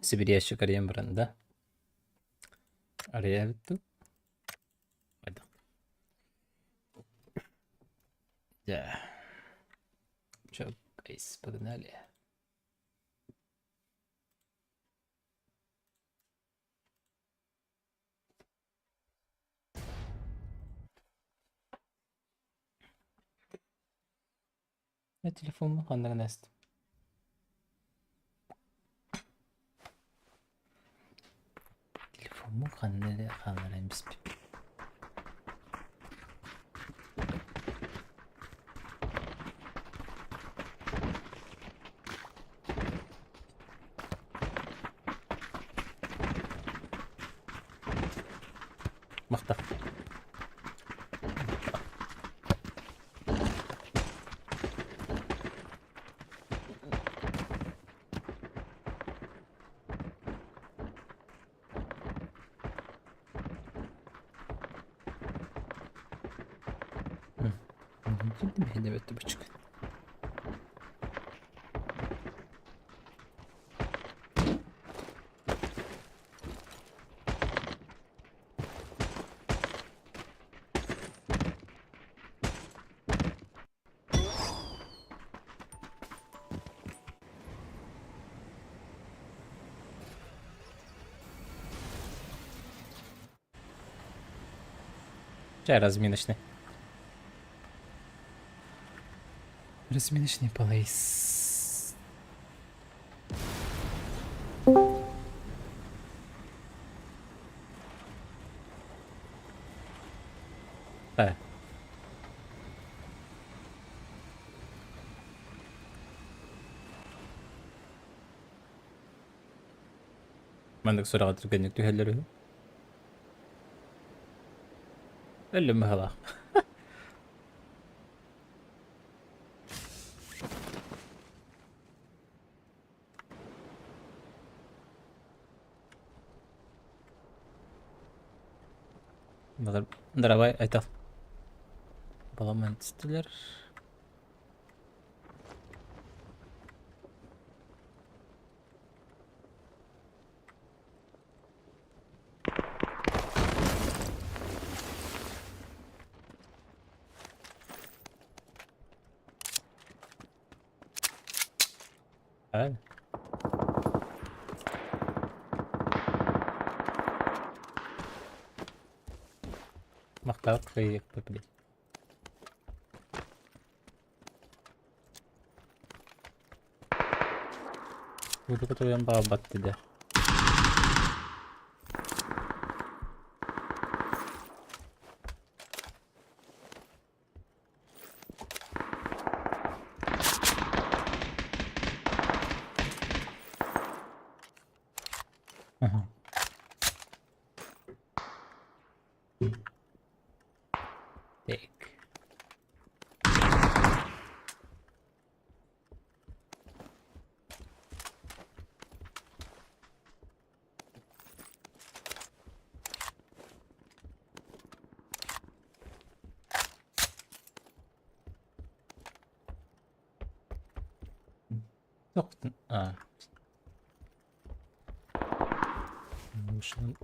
Сибириэччик арыйан баран да арыйа эбит дуу? Хайдах? Дьэ. Чё, guys, погнали. Телефоммун ханна гына эстим? Телефоммун ханна эрэ хаалларан биспиппин. Махтал. Миһинэбэт бычык. Чэ, разминочный. Разминочный плейс. Э. Маннык сураҕа түргэнник түһэллэр үһү. Өллүм быһалаах. Давай это баламан түстүлэр. Правильно? Махтал кыайыахпыт блин. Буду которым баҕарбат да. Ага. Так. Тохтун. А. Мышынан.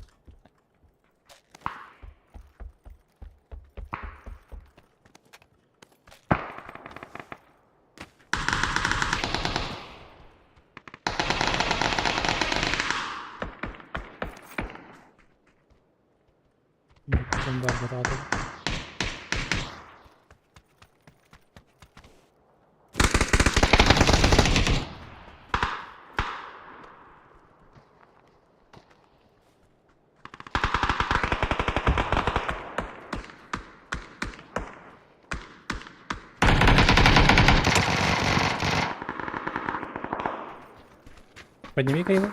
Подними-ка его.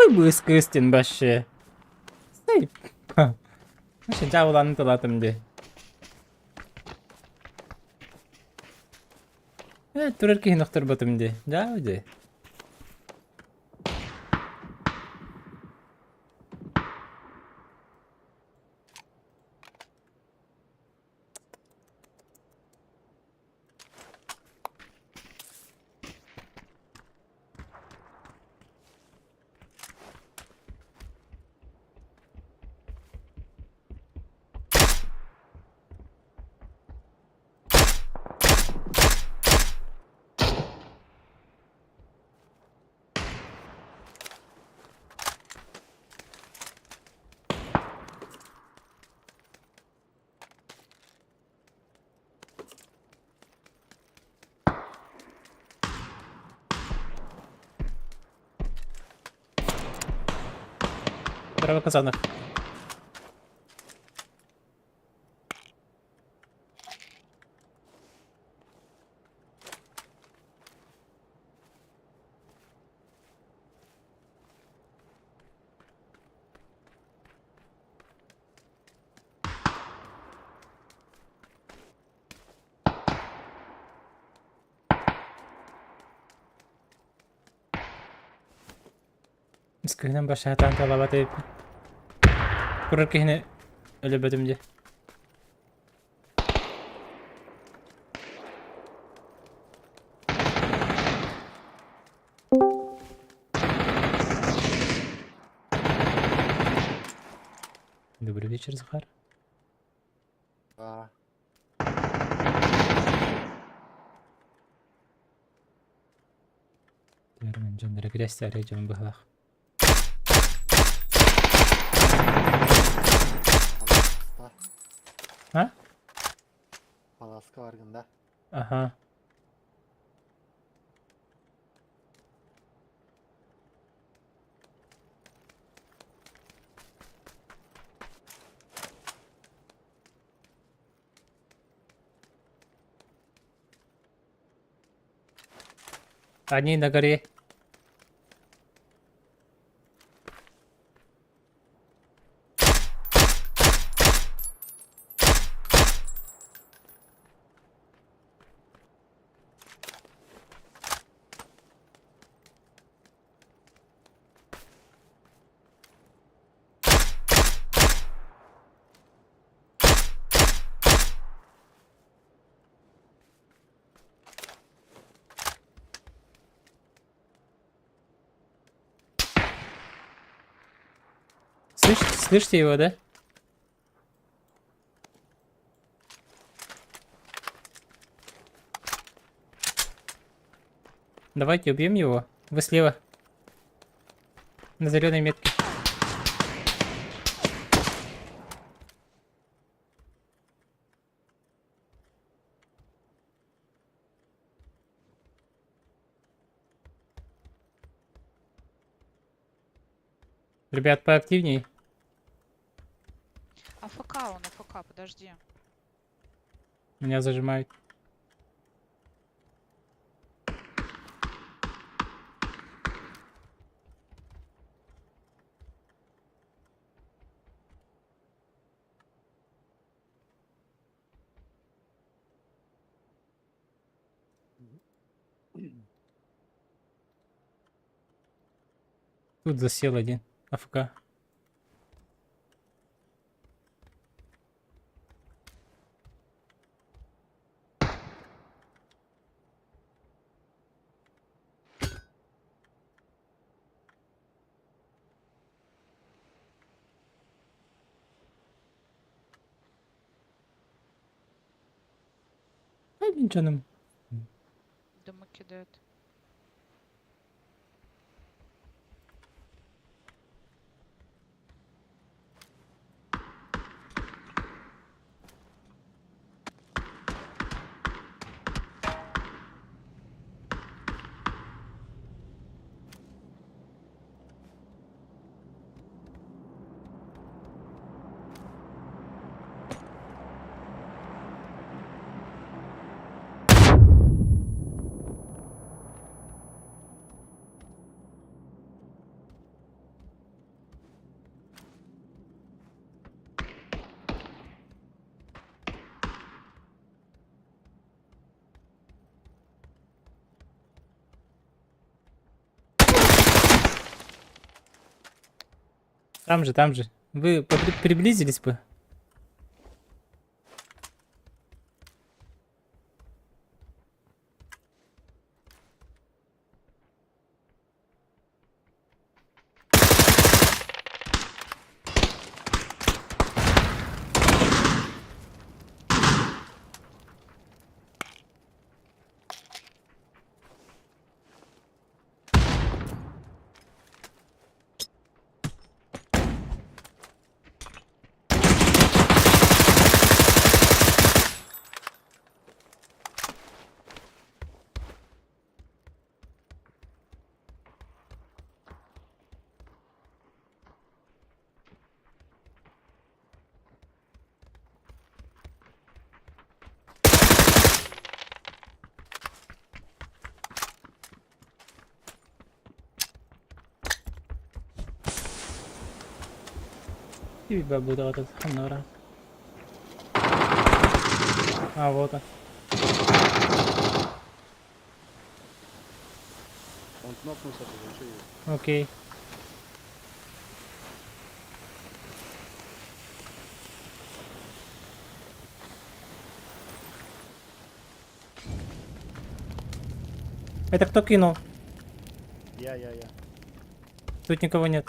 Какой быыс кыыс диэн вообще? Стой. Вообще дьаабыланан тылаатым дии. Э, турар киһини охторботум дии. Дьаабы дии. Здорово, Казанов. Искренен башатан талабат эбиппин. Турар киһини өлөрбөтүм дии. Добрый вечер, Захар. Да. Термин дьоннор кирэстээри дьон быһалаах. А? Паласка баргын да. Ага. Они на горе. Слышите, слышите его, да? Давайте убьем его. Вы слева. На зеленой метке. Ребят, поактивней. AFK он, AFK, подожди. Меня зажимают. Тут засел один. AFK. Ай, мин дьонум. Дымы кидает. Там же, там же. Вы приблизились бы. Бабу ханора. А, вот он. Он кнопнулся, уже есть. Окей. Это кто кинул? Я. Тут никого нет.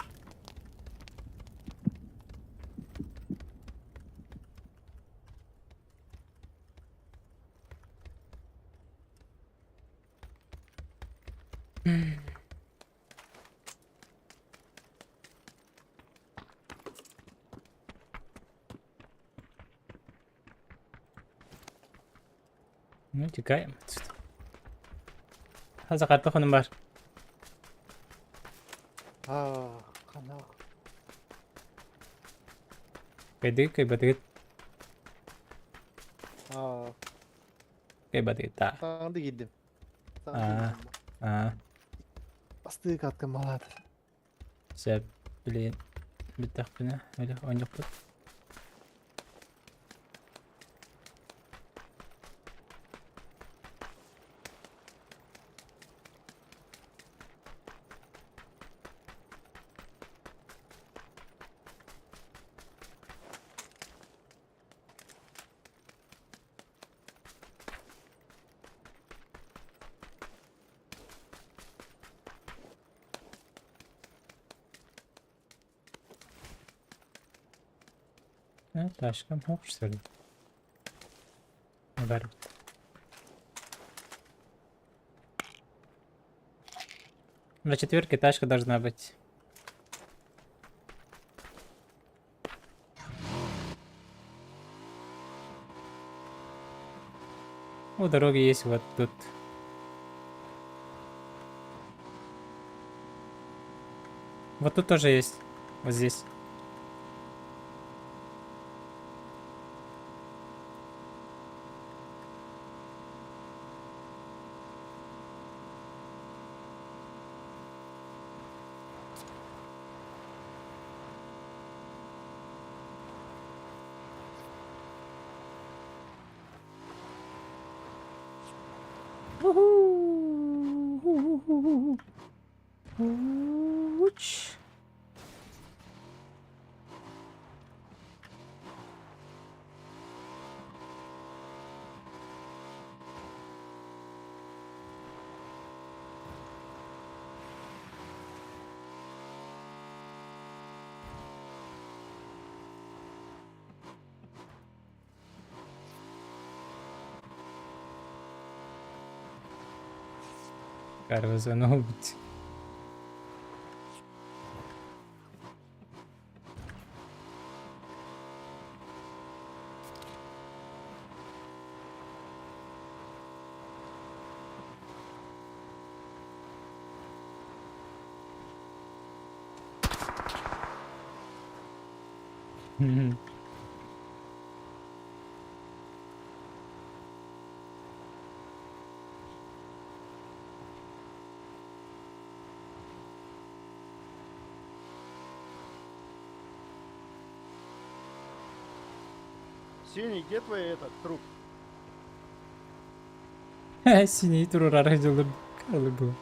Ну, тікаємо отсюда. А за картоху бар. Аа, ханаа. Кайды, кайбадыгыт, Аа, кайбадыгыт, да. саҥарды киирдим. Саҥарды Аа. киирдим. А, Бастыы каткын малаат. все, блин. Бүттәхпинэ, өлө оонньуохпут. Ташкам хоп, что ли? Бар. На четверке тачка должна быть. У дороги есть вот тут. Вот тут тоже есть. Вот здесь. Уху. Уч. Карвазанов. Синий, где твой этот труп? Синий турурар дьоллор был.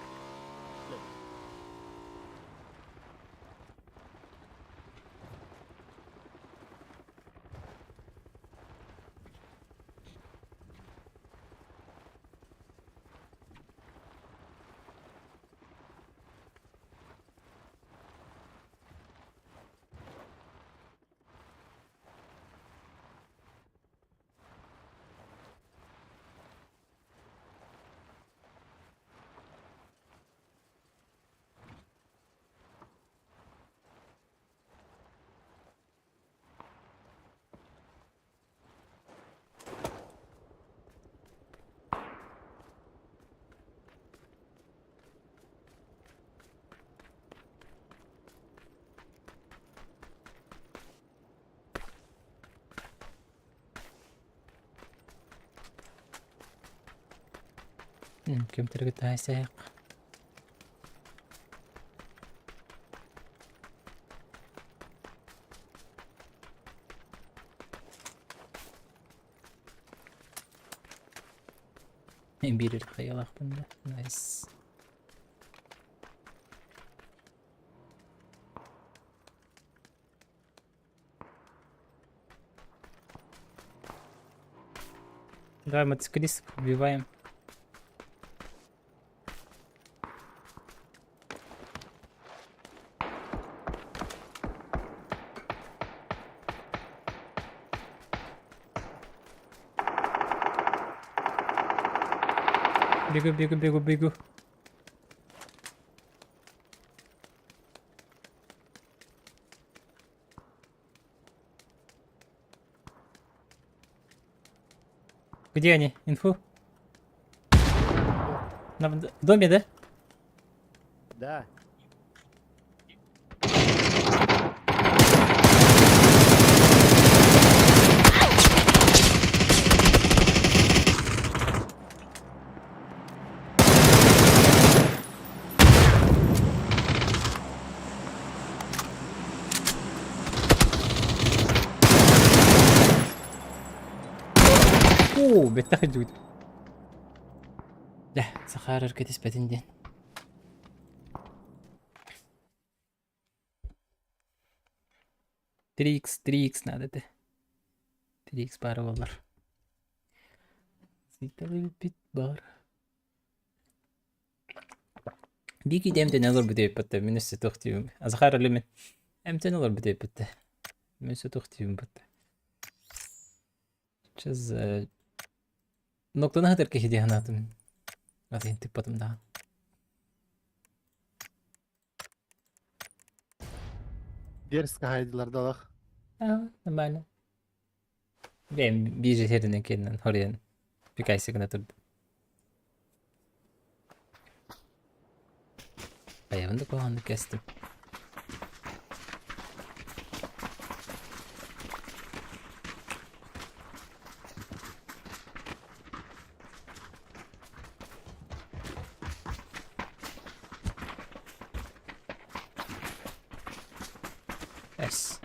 Компьютерга таайсайах. Биир эрэ хайалаахпын да. Nice. Давай мотоциклистов убиваем. Бегу, бегу, бегу, бегу. Где они? Инфу? На, в доме, да? Да. Оо, бэттэх дьүгүт. Дьэ, Сахаар өр кэтиспэтин диэн. 3x, 3x надо этэ. 3x баара буоллар. Сыйталыйбыт баар. Биики эмтэнэн олорбут эбиппит мин өссө туох диибин. Захар өлүмүн эмтэн олорбут эбиппит Мин өссө туох диибин бытта. Сейчас ноктаны хатыр киһи дии санаатым. Атын тыппатым даҕаны. Дерзко хайдылар да олох. Аа, нормально. Бэйэм биир сиринэн кииринэн хоруйан пикайсы гына турдум. Хайабын да куһаҕаннык кэстим. Эс.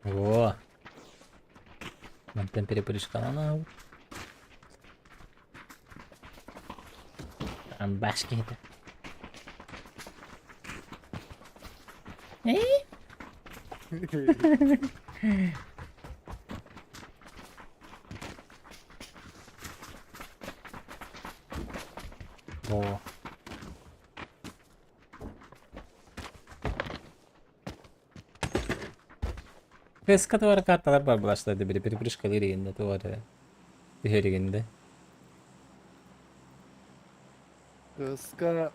Во. Мантан перепрыжкалана. Амбаш киһитэ. Оо. ФСК туора карталар бар булаштарды били перепрыжкалыыр игинде туора түһэр игинде. Кыска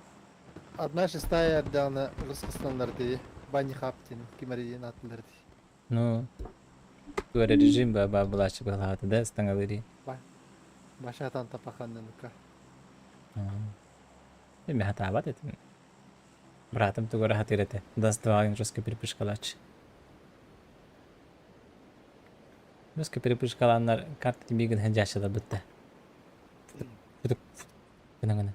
одна шестая эрдэҕинэ русскостандар дии Банни Хаптин ким эрэ диэн ааттыылар дии. Ну, туора режим ба ба булааччы быһалаата да ыстаҥалыыр. Башатан тапаханнанука. Эми хатаабат этим. Братым тугу эрэ хатыыр этэ. Даст жестко перепрыжкалааччы. Жестко перепрыжкалааннар карта тибиигин сылдьааччылар бытта. Гына-гына.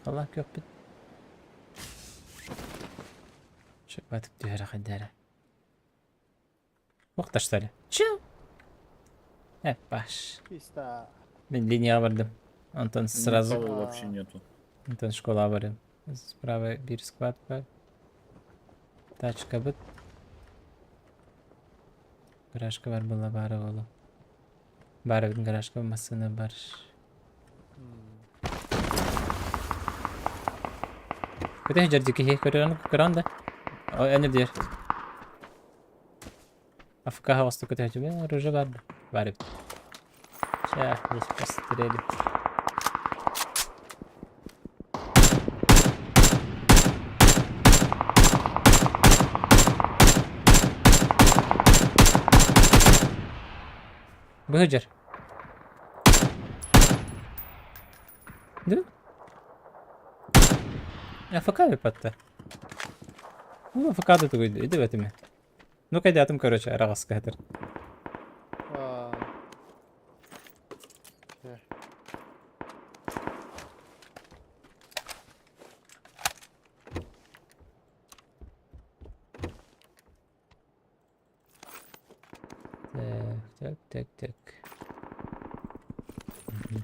Халаах күөхпүт. Чөппатык түһэрэ хайдара. Уохташтары. Чу! Эппаш. Писта. Мин линияҕа бардым. Онтон сразу Никого вообще нету. Онтон школаҕа барым. Справа биир склад бар. Тачкабыт. Гаражка бар была баара буолуо. Баар эбит гаражка массыына бар. Көтө сылдьар киһи көрөн көрөн да. Эн диэр. АФК оҕустук көтө сылдьар оружие бар бар эбит. Ща, здесь пострелим. Быһыдьар. Ду? АФК выпадта. Ну, АФК да тугуй, иди в этими. Ну, кайдатым, короче, араҕаска хатыр. Аа. Так, так, так, так. Мгм.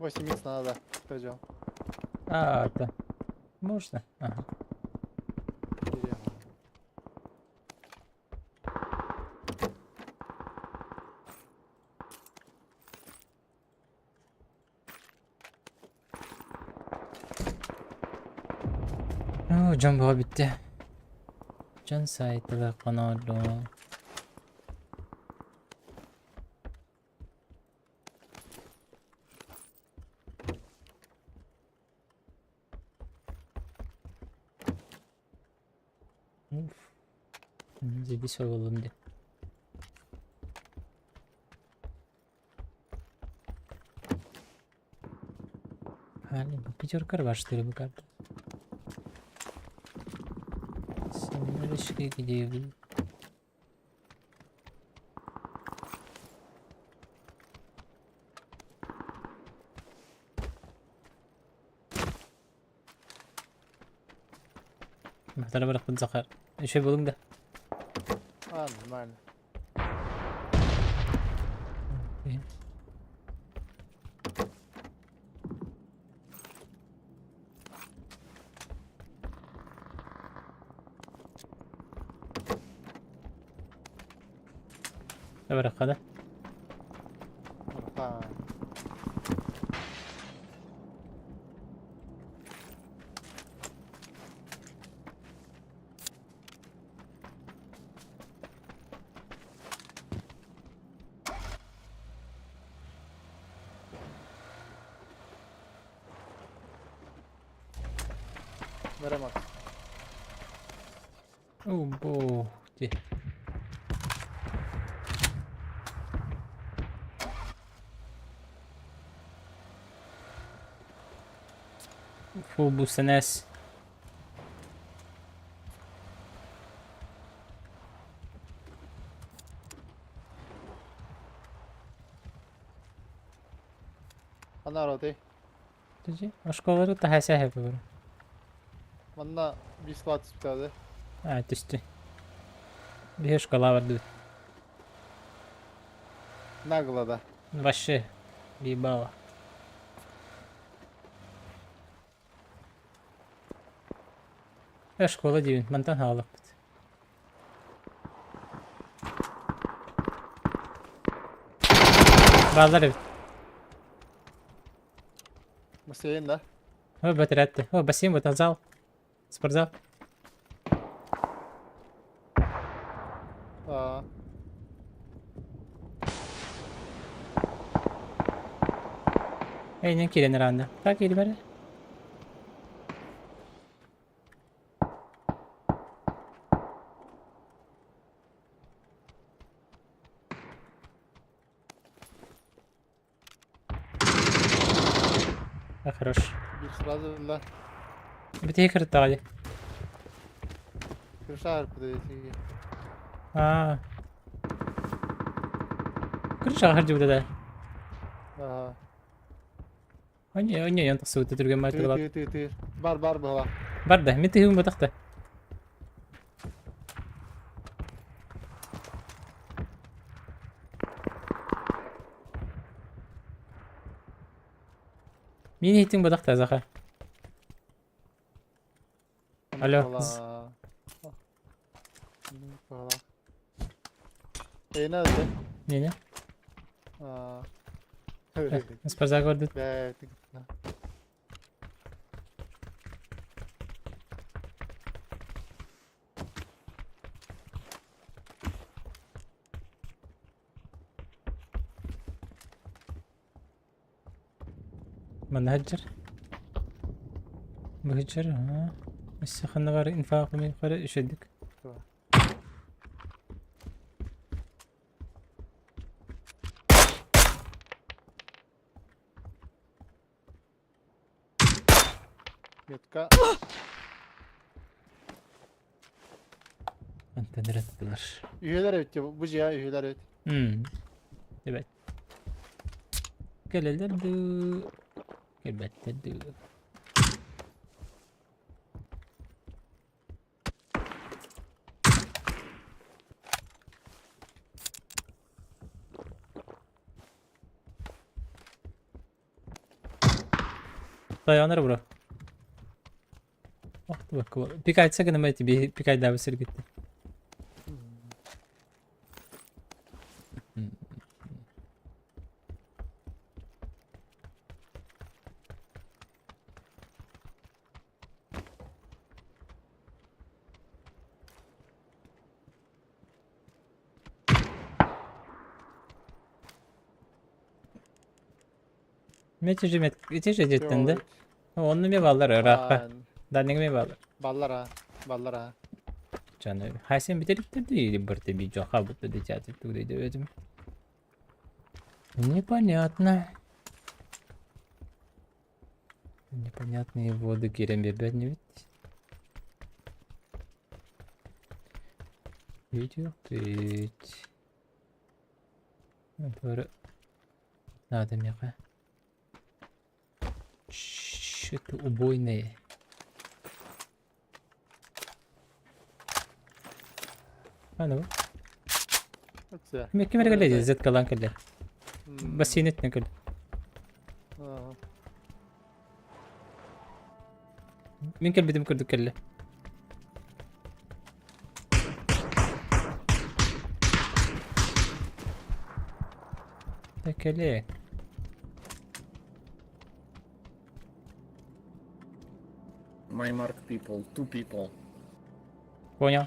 8 икс надо. Пойдем. А, да. Можно? Ага. Бери. Оо, дьон бөҕө бүттэ. Дьон сайтыгар хоноордоо. Уф. Заебись буоллум дии. Пятерка рва, что ли, бу карта? Семерочки где вы? Махтара барахпын Захар. Еще булуҥ да? А, нормально. Барахха да? Барахха. Бери, Макс. О, бог ты. Фу, бусанес. Манна роты. Оскуолалары таһа сээһэ буолар. Манна бесплатно түспүтэ. Аа, түстү. Биһи школа бардыбыт. Нагло, да. Вообще, ебало. Э, школа диибин, мантан хааллахпыт. Бааллар эбит. Бассейн, да? О, бэтэрээттэ. О, бассейн вот зал. Спортзал. Аа. Эйнен киирэн ыраанна. Так киирбэрэ. А, хорош. Биир сразу да. Битиһи кырыттаҕа дии. Крыша подойти. Аа. Крышаҕа сылдьыбыта да. Ага. Онньо онньо тахсыбыта түргэн Ты, баҕайытык ты, ты, ты. Бар, бар была. Барда, мин тыһыым батахта. Мин иһитиҥ бадах да Захар. Алло. Не-не. Спарза көрдүт. Манна сылдьар. Бу сылдьар, аа. Өссө ханна баар инфа хара үчүгдүк. Метка. Антон ырыттылар. Үһүөлэр эбит бу дьиэ үһүөлэр эбит. Evet. Кэлэллэр дуу, кэлбэттэр дуу. Тойонор бро. Пикайтса гынама эти пикайдаабы сиргитти. Мети же ити же деттен да. Онну ме баллар ыраахха. Данныгы ме баллар. Баллар а. Баллар а. Чаны. Хайсен битериктер или бырты би жоха бутты дитяты тугдай деп этим. Непонятно. Непонятные воды кирен бербет не ведь. Видео пыть. Надо меха. Что-то убойное. А ну. Ким эрэ зеткалаан кэллэ. Бассейн өттүнэн кэллэ. Мин кэлбитим курдук кэллэ. Кэлэ. My mark people, two people. Понял.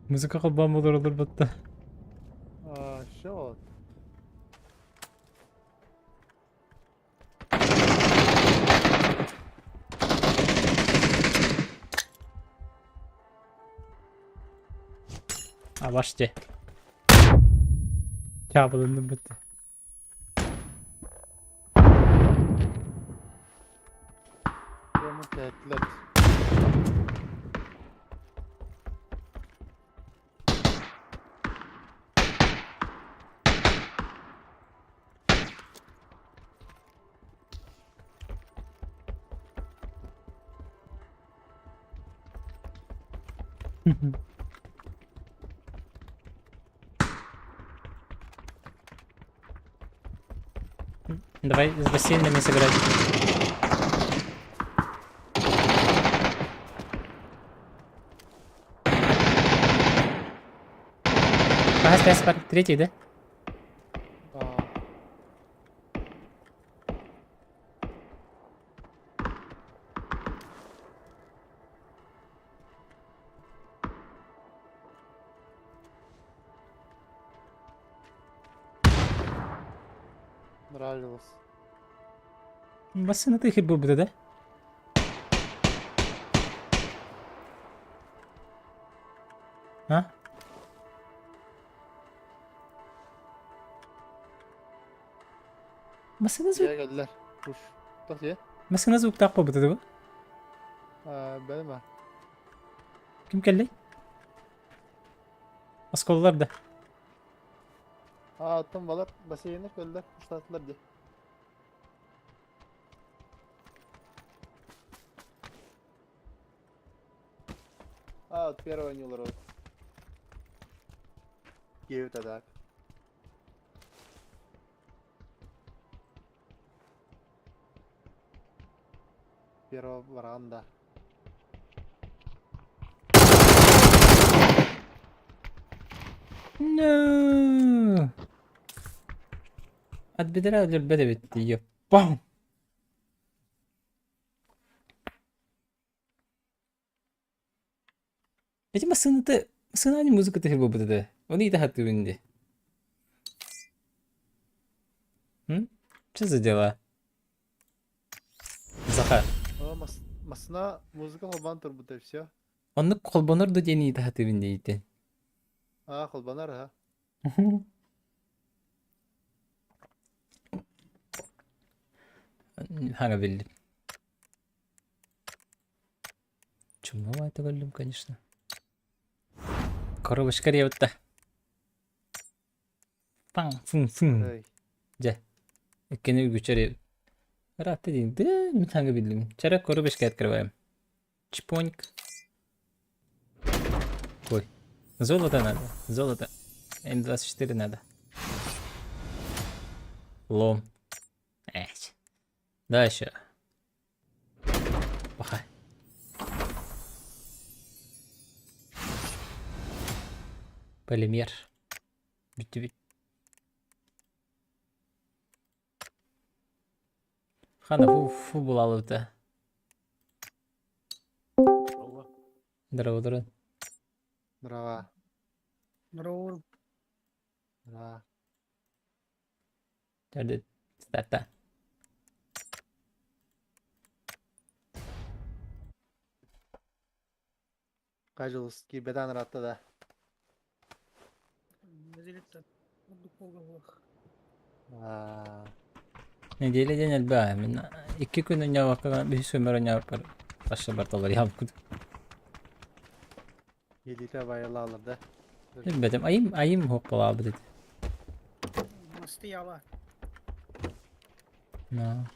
Музыка холбоон буолар олорбутта. А, счет. Абаш дьэ. Чаабылынным бытты. Давай с бассейнами сыграть. Ага, спас, спас. Третий, да? Да. Нравилось. Бассейн ты хит был бы, да? А? Массыына звук. Дьиэ кэллэр. Уш. Тох дьиэ? Массыына звуктаах буолбута дуо? Бэлэм Ким кэллэй? Оскуолалар да. А, оттон балар бассейннар көллөр, устаатылар дии. А, от первого не олорор. Киэбит так. Первого баранда. No. От бедра өлөрбөт эбит дии. Бам! Эти массыыната массыынаны музыка тыһыр буолбут этэ. Ону иитэ сатыыбын дии. М? Что за дела? Захар. О, мас массына музыка холбоон турбута и все. Оннук холбонор ду диэн иитэ сатыыбын диэйтин. А, холбонор, ага. Хаҥа биллим. Чумновато көрдүм, конечно. Коробочка диэбитта. Паң, фун, фун. Эй. Дьэ. Иккини үгүчэр Ыраатта диин. Дыы, мин хаҥа биллим. Чара коробочка открываем. Чпоньк. Ой. Золото надо. Золото. М24 надо. Лом. Эх. Давай еще. Пахай. Полимер. Бүттүбүт. Хана фу фу булалыбыта. Здорово, здорово. Здорово. Здорово. Здорово. Төрдүт старта. Кажылыс киирбэтэн ыраатта да. Неделя диэн элбэх. Мин икки күн онньообокко үһүс күммэр онньообоппор башта барталар яһалбыт. Елиитэ байылаалар да. Билбэтим. Айым айым хуоппалаабыт ити. Мастыяла. No.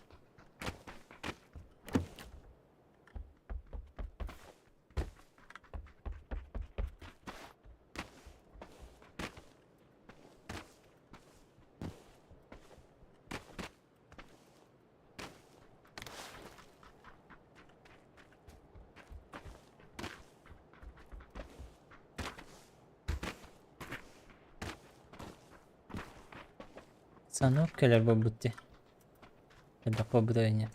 Санок кэлэр буолбут дии. Элбэх буолбута инньэ.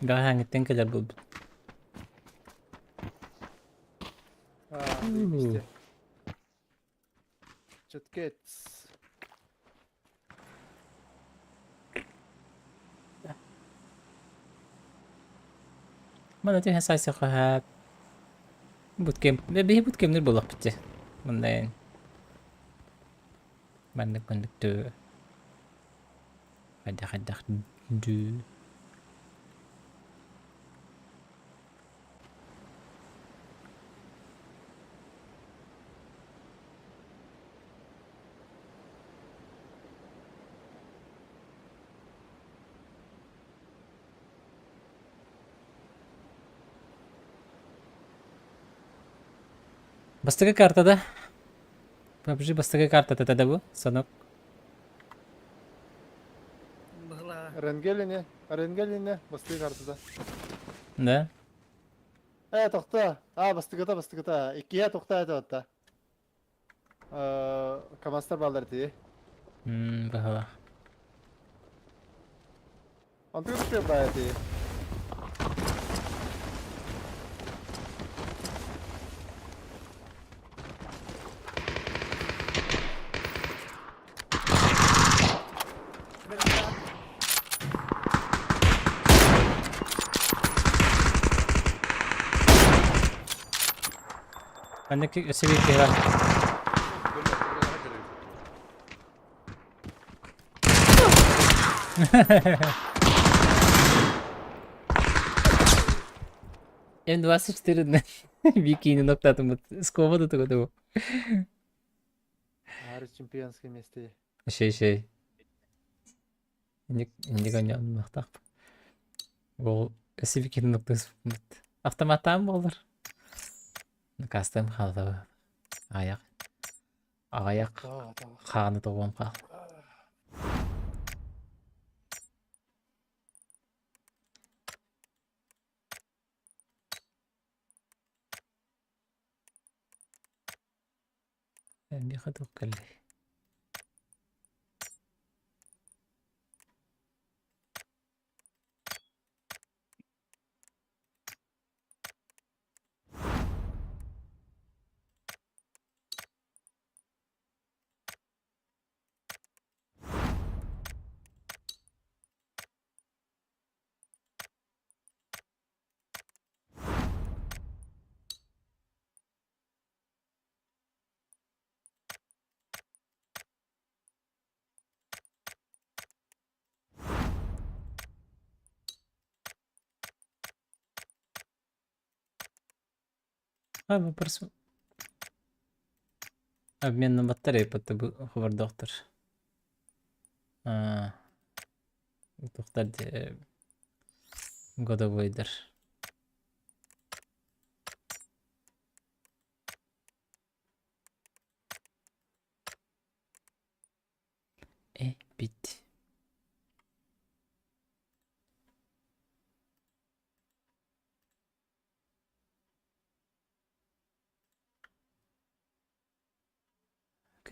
Бэҕэһээҥҥиттэн кэлэр буолбут. А, Четкец. Манна түһэн саайсыахха Буткемп биһи буткемнир буоллахпыт дии. Манна маннык маннык дуу хайдах хайдах дуу Бастакы картада PUBG бастакы картата да бу Санок. Ренгелине, Ренгелине бастакы картада. Да. Э, тохто. А, бастакыта, бастакыта. Иккиһэ тохто это отта. Камастар бааллар тии. Быһалаах. Онтугу түспүө баайа тии. Маннык өссө биир киһи баар. М24 Бикини ноктатыммыт. Скоба да туга тугу. Ары чемпионский месте. Шей шей. Инник анньааннахтаах. Ол өссө бикини ноктаспыт. Автоматтаан буолар. Накастым хаалла. Аяк. Аяк хааны тоҕуон хаал. Миэхэ туох кэллэй? А, вопрос. Обмен на батарею хабардоохтор. Аа, туохтар годовойдар. Э, бит.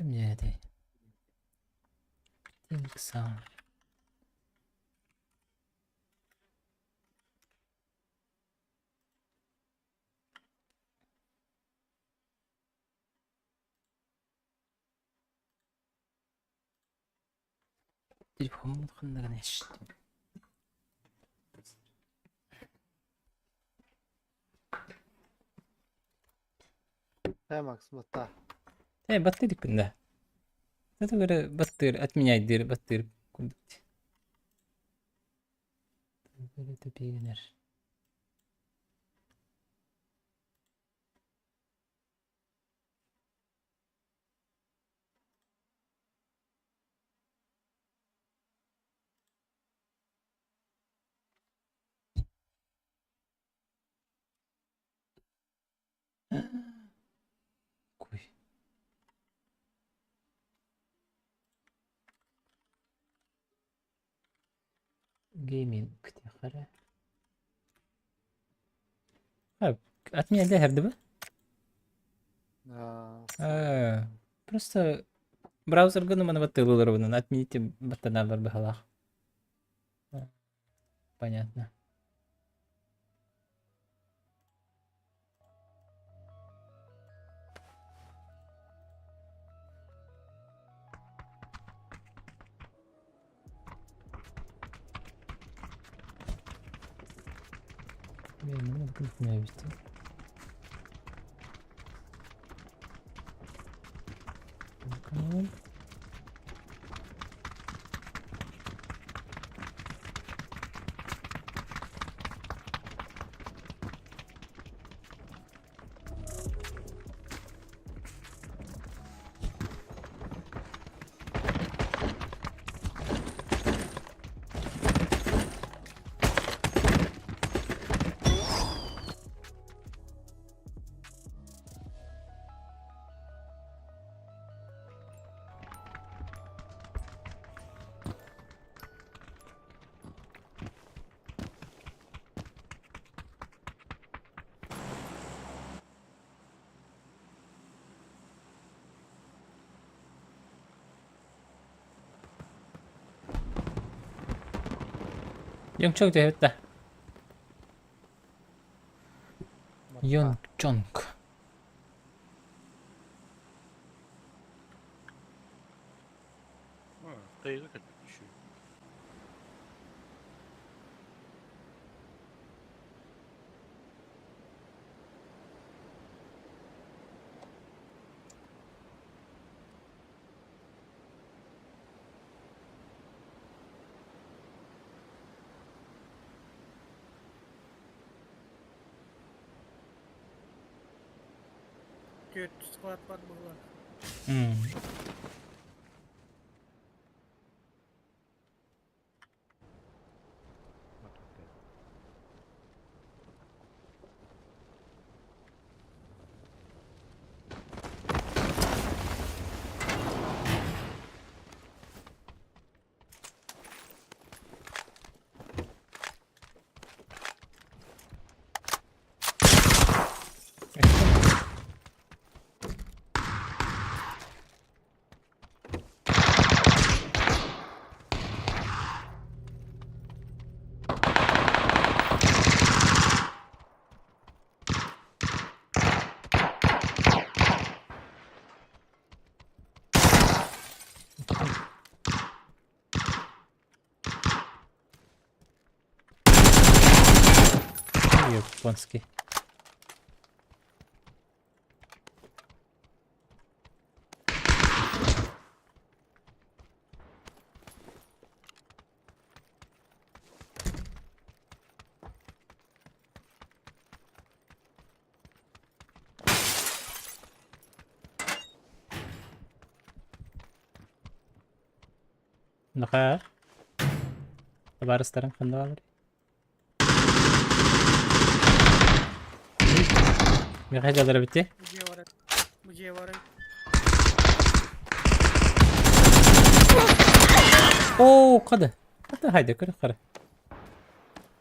Кимнээтэй? Think sound. Телефоммун ханна гына иһиттим. Э, Макс, батта. Э, баттыыр да. Это говорю, баттыыр, отменяй дыр, баттыыр курдук. Тупигинер. Куй. Gaming хара. А, отменяй дыр, да? Аа, А, просто браузер гына маны баттыылар отмените баттаналар быһалаах. Понятно. Блин, ну надо меня вести. Канал. 영청 됐다. Йонг. Тайга еще. Түөрт склад бар буолла. Японский. Нахаар. Табаарыстарыҥ ханна бааллар? Миэхэ дьаллара эбит Где варай? Где варай? Оо, хада. Хада хайда көрө хара.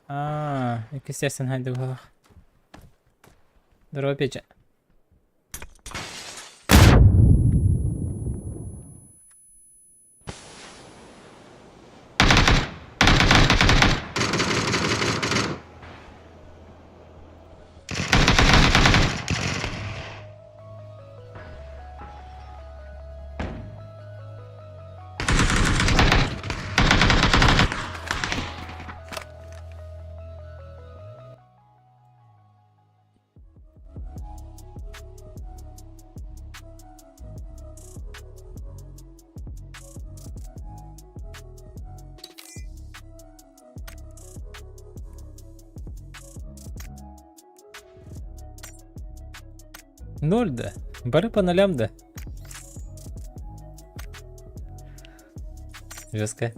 Аа, иккис хайда баах. Здорово, Петя. Ноль да. Бары по нолям да. Жестко.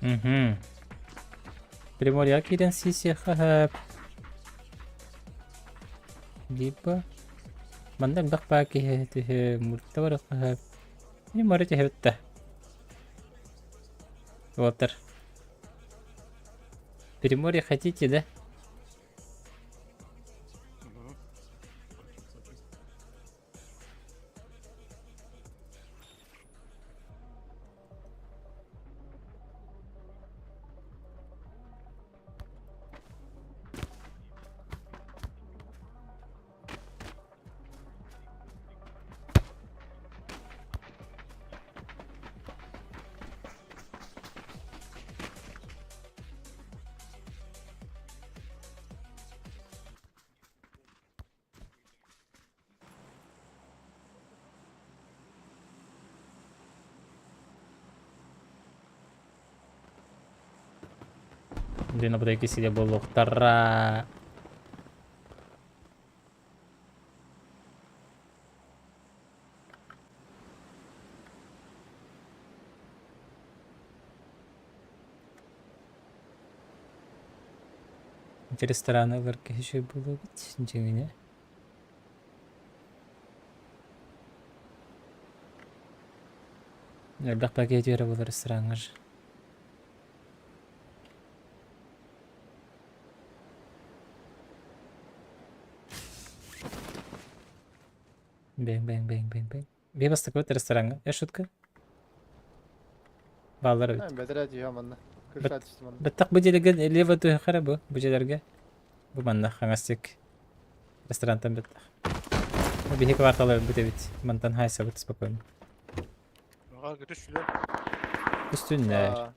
Угу. Приморья киирэн сиэххэ сөп. Либо манна элбэх баа киһи түһү мульта барыахха сөп. И море түһэбит да. Уолаттар. Приморье хотите, да? Блин, абытай сире буолуохтара. Ити рестораны ылар киһи үчүгэй буолуо эбит, дьиҥинэ. Элбэх пакет үөрэ буолар рестораҥҥа же. Бэҥ бэҥ бэҥ бэҥ бэҥ. Биир бастакыбыт рестораҥҥа. Э, шутка? Бааллар эбит. Бэтэрээ түһэ манна. Крыша түстү манна. Бэттэх бу дьиэлэргэ лево түһэххэ эрэ бу, бу дьиэлэргэ. Бу манна хаҥас ресторантан бэттэх. Бу биһи квартал өлбүт эбит. Мантан хайсабыт спокойно. Аға түстүлэр. Түстүннэр.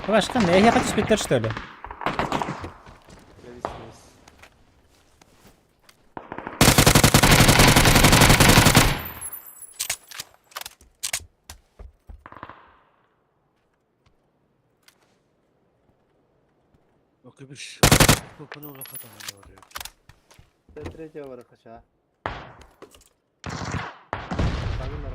Башка не, я хочу спиттер, что ли? Көбүш. Көпүнү улахатан. Третьего варахача. Правильно,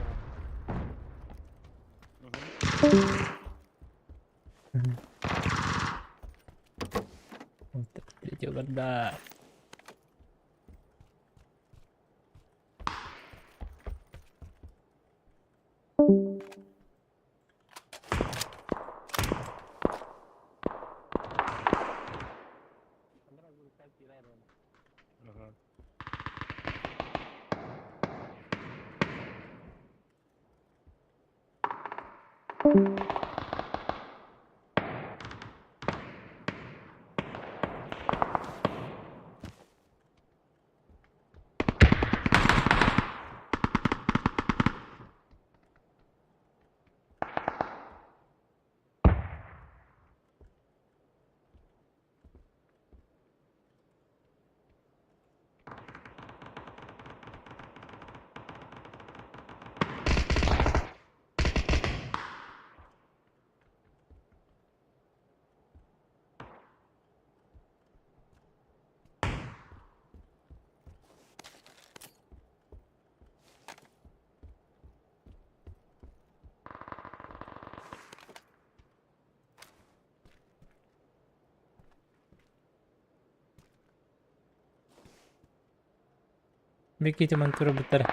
Третьего да. Ага. Бикити мантуру буттар.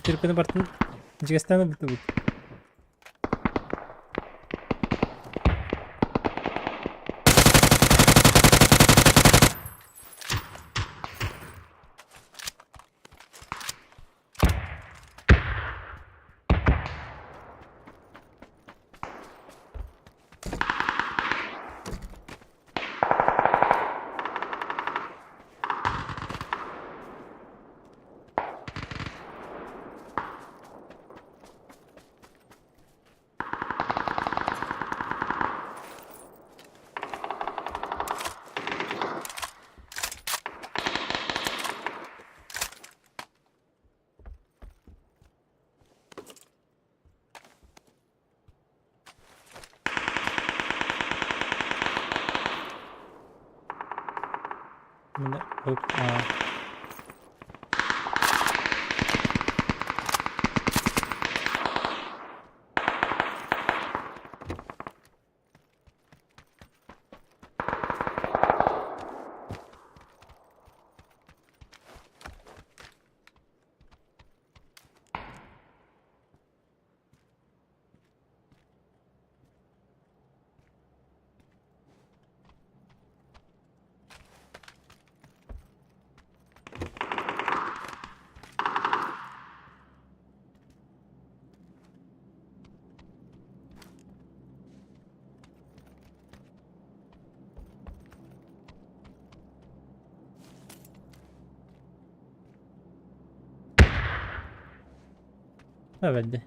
Түркүнү бартын Дьигэстээн ылбытыбыт. Мына оп а. Бэрди.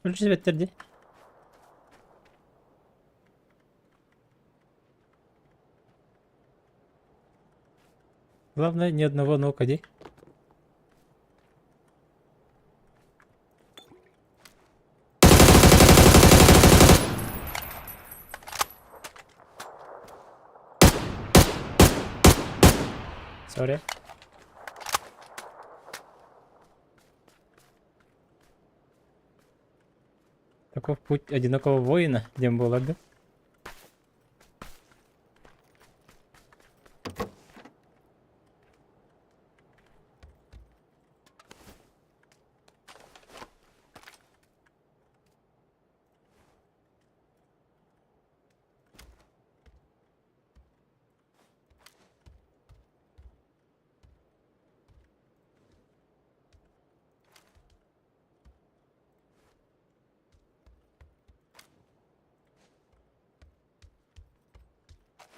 Өлчүбэттэр дии. Главное, ни одного нока, ди. Sorry. Таков путь одинокого воина, диэн буолар да?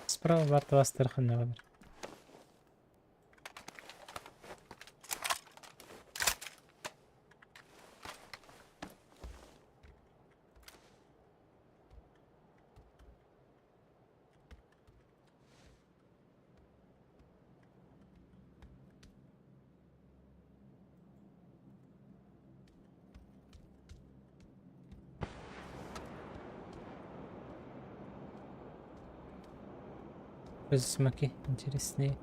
Справа баар ханна бар. Смоки интересные.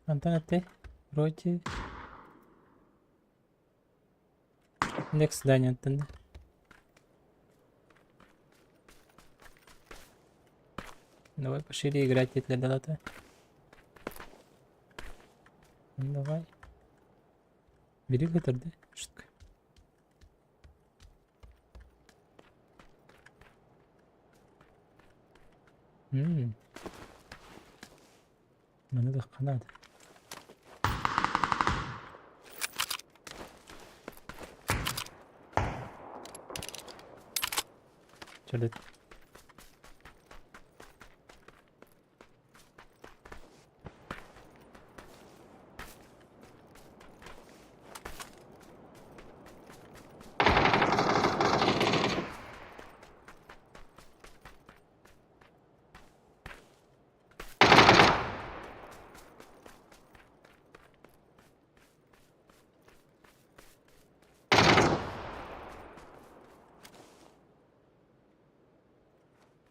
Мантан этэй? Вроде... Next здание да. Давай пошире играть, если дала-то. Ну, давай. Бери да? Шутка. Ммм. Маны да надо. Чөлөт.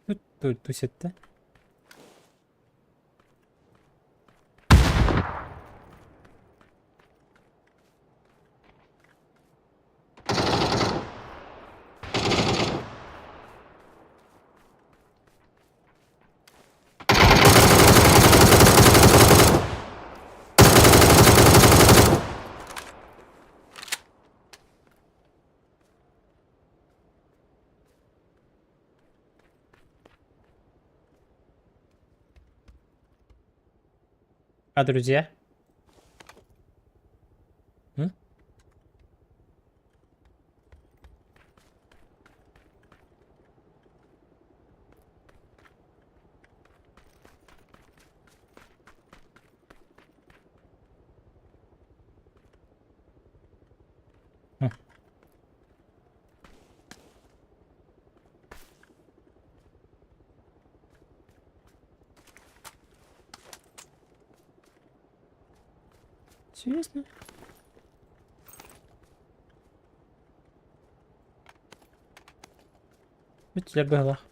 Тут тут тусит-то. А друзья? М? Хм. Серьезно? Бүттүлэр быһалаах.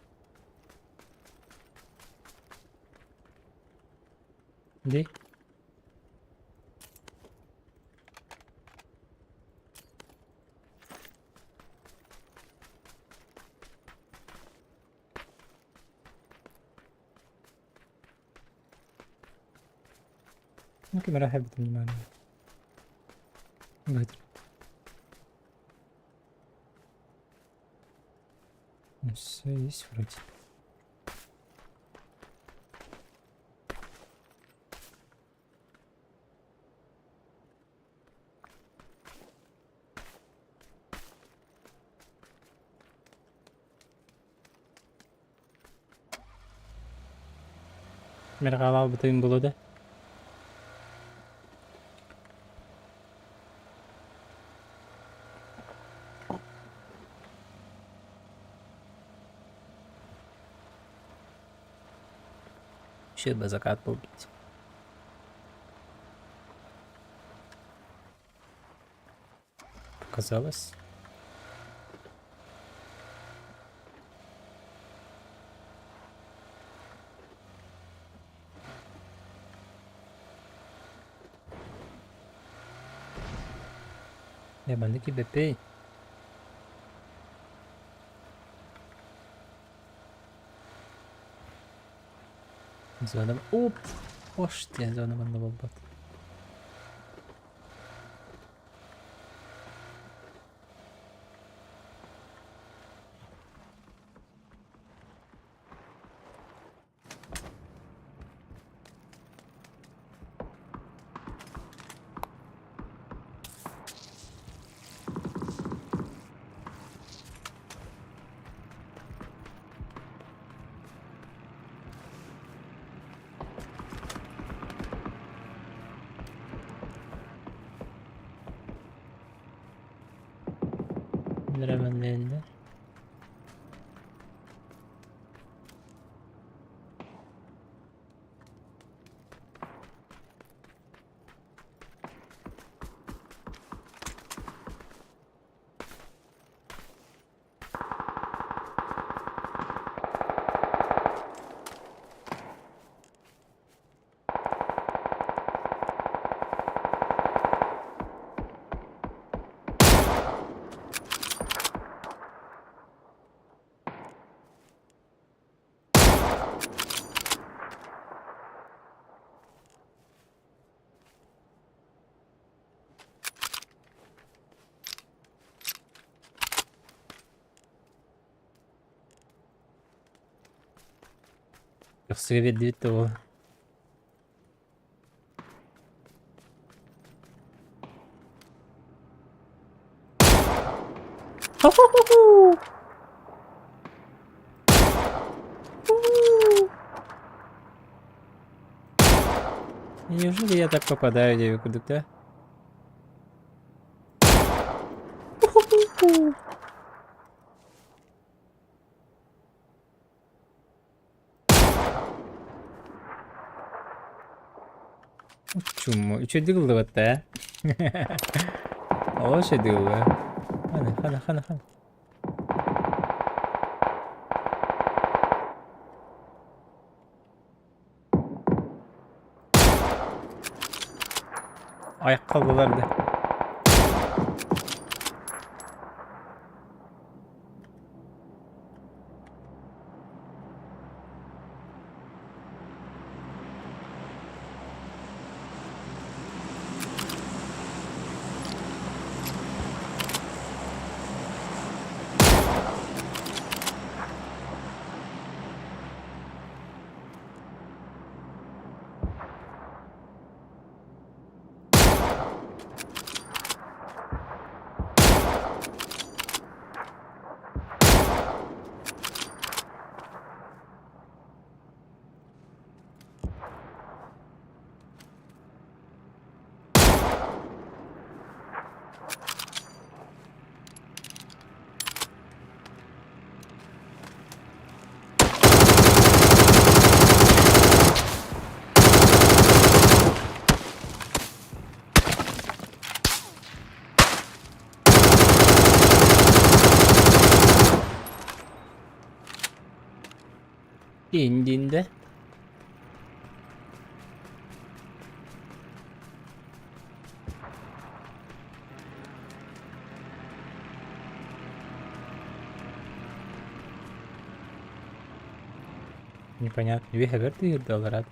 Дии. Мمكن راح معنا. بدري. Все есть вроде. Мергалал бытын булуды. Еще бы закат был бить. Показалось. Я маннык бэпэй. Зона... Оп! Ош, зона манна буолбат. Hemen Көхсүгэ биэрдибит да ол. Неужели я так попадаю, девку, да? Чуму, үчүгэй ыллыбат да. Оо үчүгэй ылла. Хана, хана, хана, хана. Ayakkabılar da. Индинде. Непонятно. Үөһэбэр тыырдалар.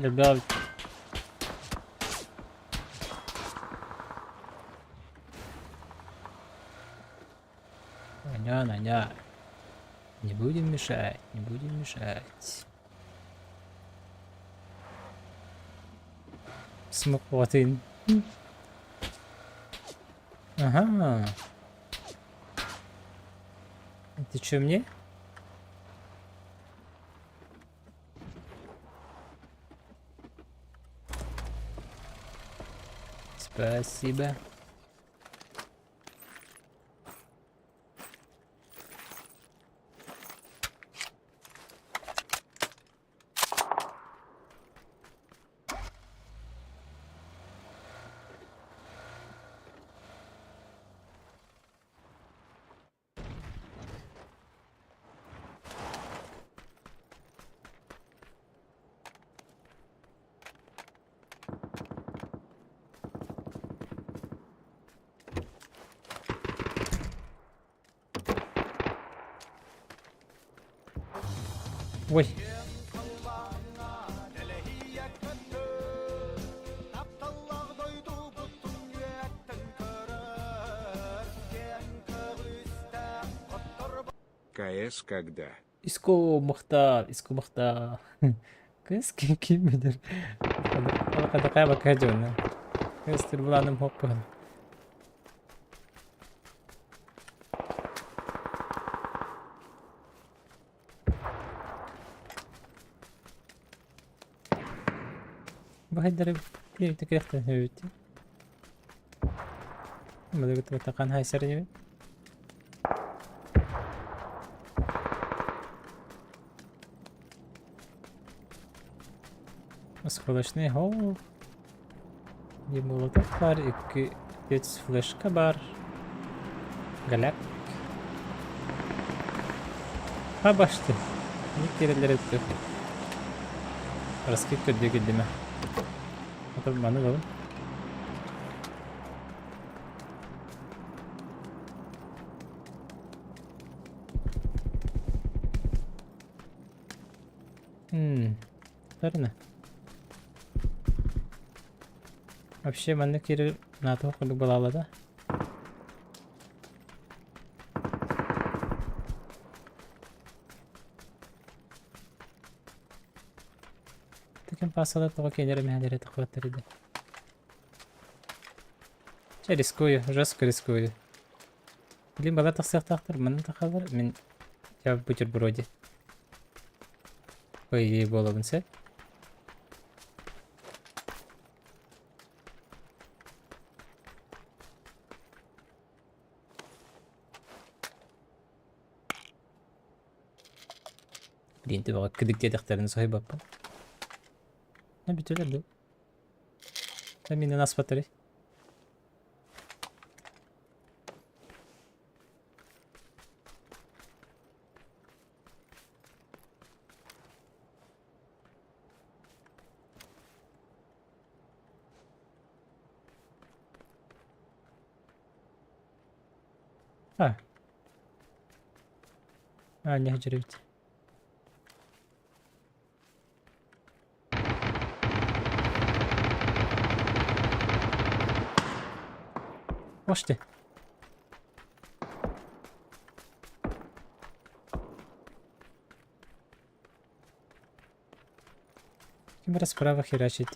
Элбэх Аня, аня. Не будем мешать, не будем мешать. Смокватын. Ага. Ты чё мне? Спасибо. Ой. КС когда? Иско махта, иско махта. Кыс ким ким билэр. Хадакай бакка дьоно. Кыс турбуланым хоппун. Баһайдары киэбитэ кирэхтэн сөбүттэ. Мадыгытыбатахан хайсар диэбит. Осколочный хол. Молотов бар, икки пец флешка бар. Галяк. Ha башты. Не керелер өттү. Раскид көрдүү кэллиме. Ата маны ылабын. Тарына. Вообще маннык кири НАТО курдук балаалада. Тыкен пасала тоҕо киэнэрэ мэһэлэрэ тахыбаттар иде. Чэ рискую, жестко рискую. Блин, бала тахсыахтаахтар, манна тахалар, мин я в бутерброде. По идее буолабын сөп. Блин, төбөҕө кыдык диэтэхтэрин соһуйбаппын. Бүтүлэр дуу. Минен аспаттары. А. А, не эбит. Можете. Ким эрэ справа херачит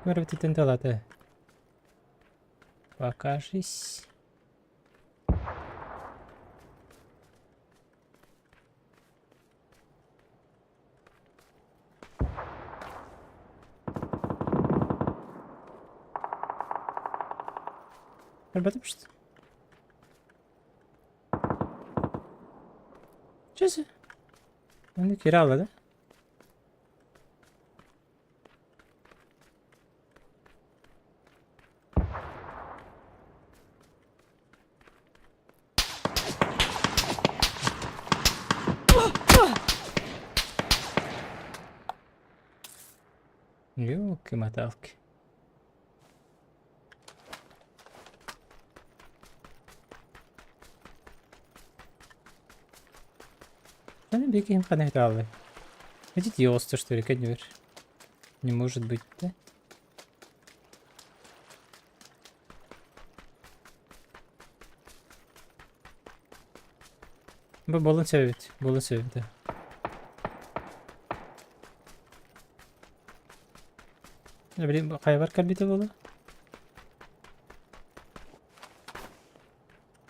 Көрбүтүттэн талата. Покажись. Көрбөтүм что? Чөсө. Onu kiraladı. Ёлки-моталки. Да, беги, ханагралы. Видите, ёсты, что ли, конвер? Не может быть, да? Бу болун сөбүт, болун сөбүт. Блин, хайбар кэлбитэ буолуо?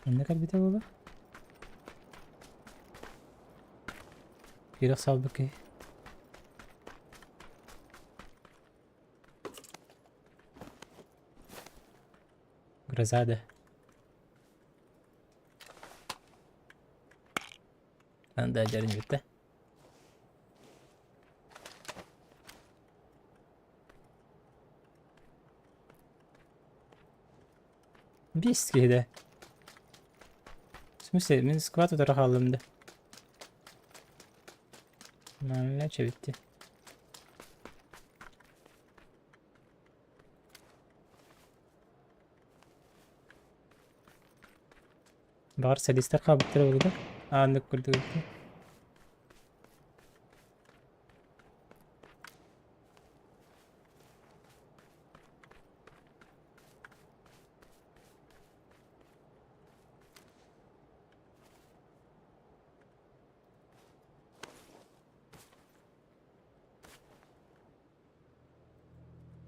Онно кэлбитэ буолуо? Киирэх саалбыт киһи. Гроза да. Анда дьэрин бүттэ. Биэс киһи В смысле, мин сквад утары хааллым да. Манна чэбитти. Баҕар садистар хаалбыттара буолуо да? Ааннык курдук эбит.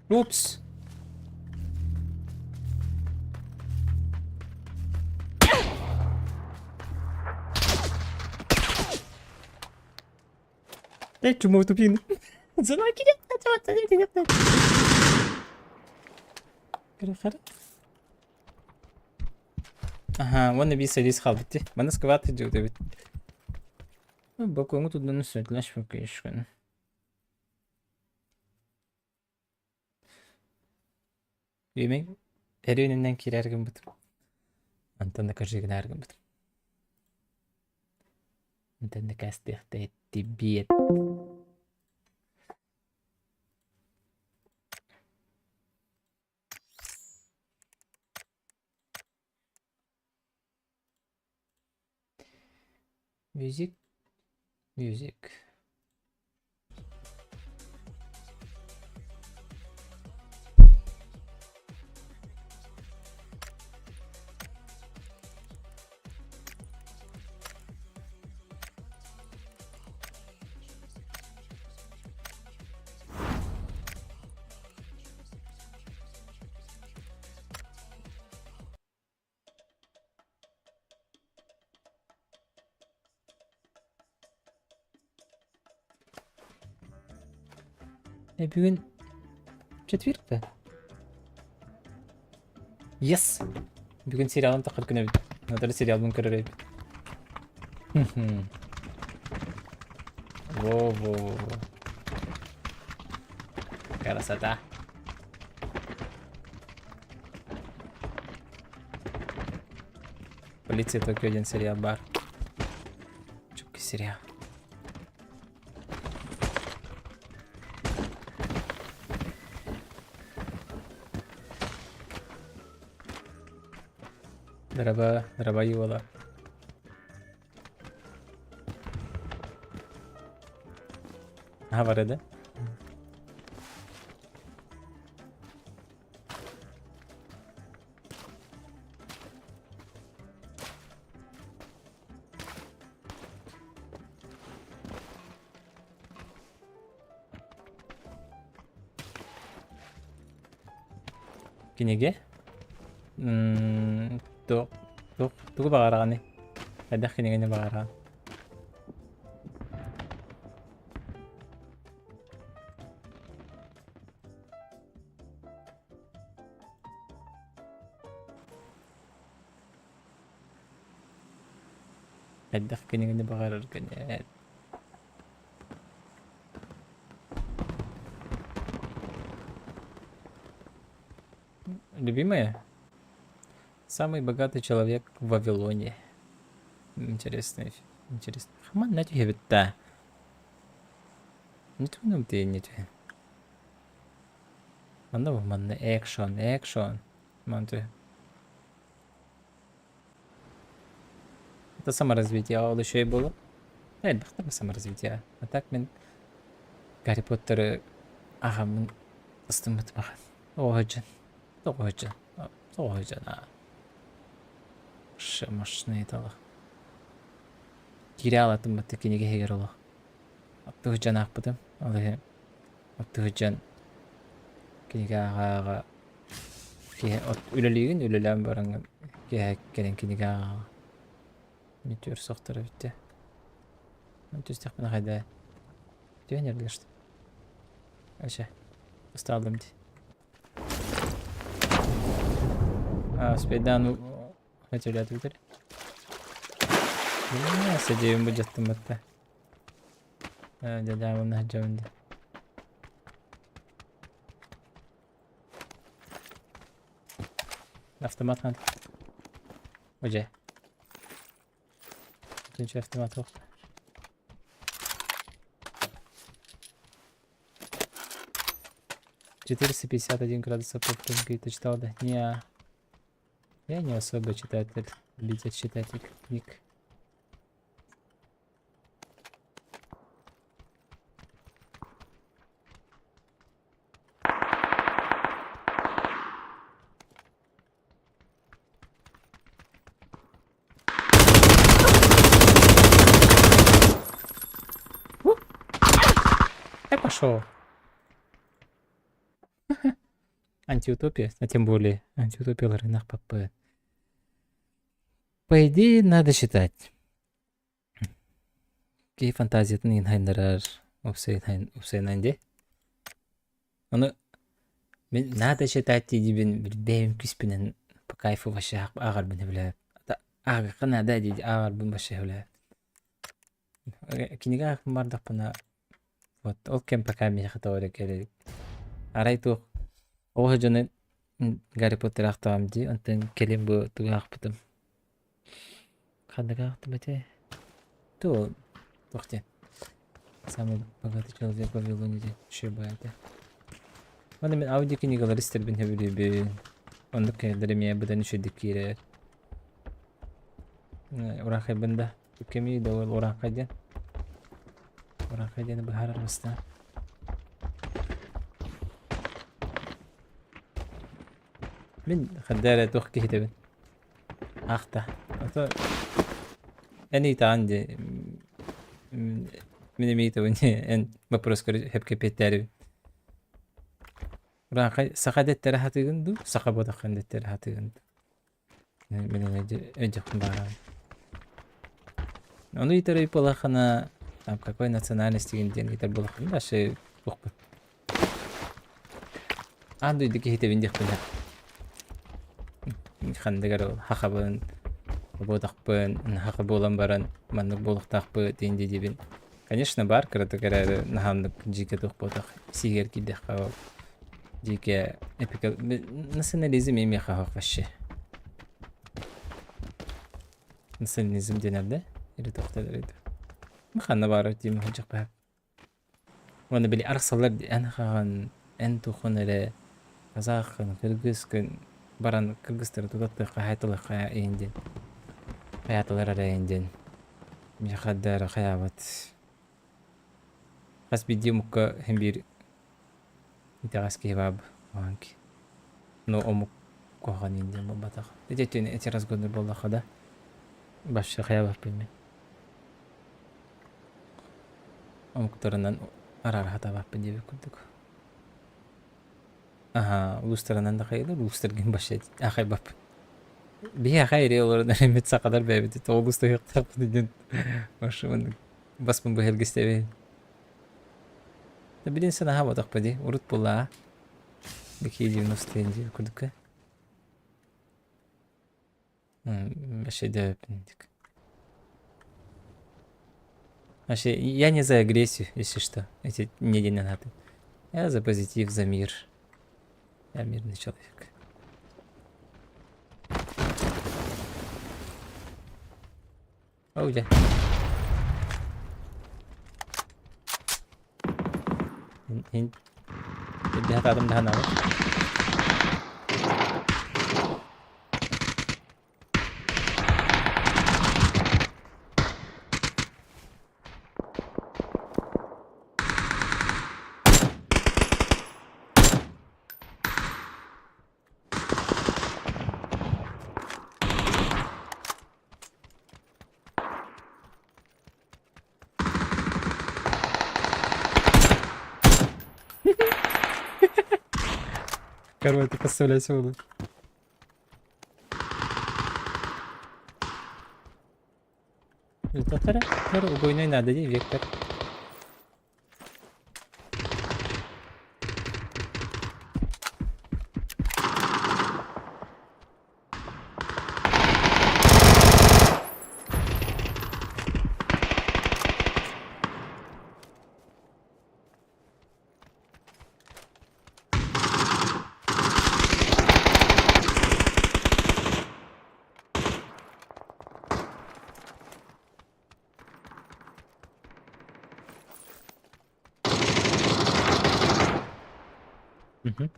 Упс! Эй, чему тупин? Аха, уонна биир сэлиис хаалбыт дии. Манна скват дьиэбит эбит. Бокуоҥу туданы сөтлэш. Үөмэй эрүөнүнэн киирэр гыммытым. Онтон да кырдьыгынаар гыммытым. Онтон да каастыахтаһыттибиэт. Music, music. Э, бүгүн четверг да? Yes! Бүгүн сериалын тахар күнэбит. Надо сериалбын көрөр эбит. Во-во-во. Красота. Полиция Токио диэн сериал баар. Чукки сериал. Драба, драба юола. Аха бар еді. Кинигэ? М, туох туох тугу баҕараҕыный? Хайдах кинигэни баҕараҕын? Хайдах кинигэни баҕараргын эт. Любимая? Самый богатый человек в Вавилоне. Интересный, интересный. Хаман на түһэбит Не түһүнүм не түһэ. Манна бу манна экшон, экшон. Ман түһ. Это саморазвитие, ол еще и было. Элбэхтэ саморазвитие. А так мин Гарри Поттеры аҕаммын ыстыммытым ахан. Оҕо Тоҕо Тоҕо Машина талах. Киирэ алатым батта кинигэ иһигэр олох. Аттыһыдьан аахпытым. Ол иһин аттыһыдьан кинигэ ааҕа-ааҕа киһи от үлэлиигин үлэлээн бараҥҥын киэһэ кэлэн кинигэ ааҕаҕа. Мүтүөр сохторо бүттэ. Түстэхпинэ хайда түһэн эрдэ что Вообще, усталым дии. А, спайдаан хотелят бүтэр. Садиым бу дьаттым батта. Дядя сылдьабын дии. Автомат надо. Уже. Üçüncü автомат yok. 451 градусов по Фаренгейту читал, да? Не, я не особо читатель, любитель читатель книг. Я пошел. Антиутопия, а тем более антиутопия рынок ПП. По идее, надо читать. Киһи фантазиятын иһин хайыннарар уопсайынан дии. Ону мин надо читать диибин бэйэм күүспүнэн по кайфу вообще ааҕарбын сөбүлээбэт. Ааҕыахха наада дии ааҕарбын вообще сөбүлээбэт. Кинигэ аахпын бардахпына вот ол кэм пока миэхэ тоҕо эрэ кэлэ илик. Арай туох оҕо дьону Гарри Поттер аахтаҕым дии, онтон кэлин бу тугу аахпытым Ханнык аахтым этэй? Туох туох диэн Самый богатый человек в Вавилоне диэн үчүгэй этэ. Уонна мин аудиокнигалары истэрбин сөбүлүүбүн. Оннук кэллэр эмиэ быдан үчүгэйдик киирэр. Урахайбын да кэмий да ол урахай диэн. Урахай диэни быһаарар бастаан. Мин ханна эрэ туох киһитэбин. Аахта. Ото эн ыйытаҕын дии. Мин эмиэ ыйытабын эн боппуруоскар сөпкө эппиэттээрибин. Урааҥхай саха дэттэрэ сатыыгын дуу, саха буотаххын дэттэрэ сатыыгын дуу? Мин өйдүөхпүн баҕарабын. Ону ыйытар ыйыппалаххына там какой национальность диэн ыйытар буоллаххына вообще туохпут. Аан дойду киһитэбин диэхпин ханнык эрэ хахабын, буотахпын, хаха буолан баран маннык буолуохтаахпыт диэн диибин. Конечно, баар кыратык эрээри наһааннык дьиикэ туох буотах сиигэр киирдэххэ ол дьиикэ эпика национализм имиэхэ оһох вообще. Национализм диэн эрдэ или туохтар эрэ ханна баар диим сылдьахпа Уонна били арахсаллар дии эн хаҕын, эн туххун эрэ казаххын, кыргызкын баран кыргызтары тутаттыахха хаайталыахха иһин диэн хайаатылар эрэ иһин диэн миэхэ да эрэ хайаабат хас биирдии омукка син биир итэҕэс киһи баар маҥки но омук куһаҕан иһин диэн буолбатах ити өттүн эти разгоннуур буоллахха да вообще хайаабаппын мин Омуктарынан араара сатаабаппын диэбит курдук. Аһаа, улуустарынан да хайыылар, улуустаргын вообще аахайбаппын. Биһи аха эрэ олорон эрэммит сахалар бэйэбит тоҕо улуустаһыахтаахпыт диэн маршрутун баспын быһа Билин санаһа ботахпа дии, урут буоллаа. Бикии 90 дии курдукка. Вообще дөпүндик. Вообще, я не за агрессию, если что. Эти не надо. Я за позитив, за мир. Я мирный человек. Оу, дьэ. Хатаатым да ханаабыт. Короче, ты представляешь его. Татара, угойной надо, вектор. Мгм.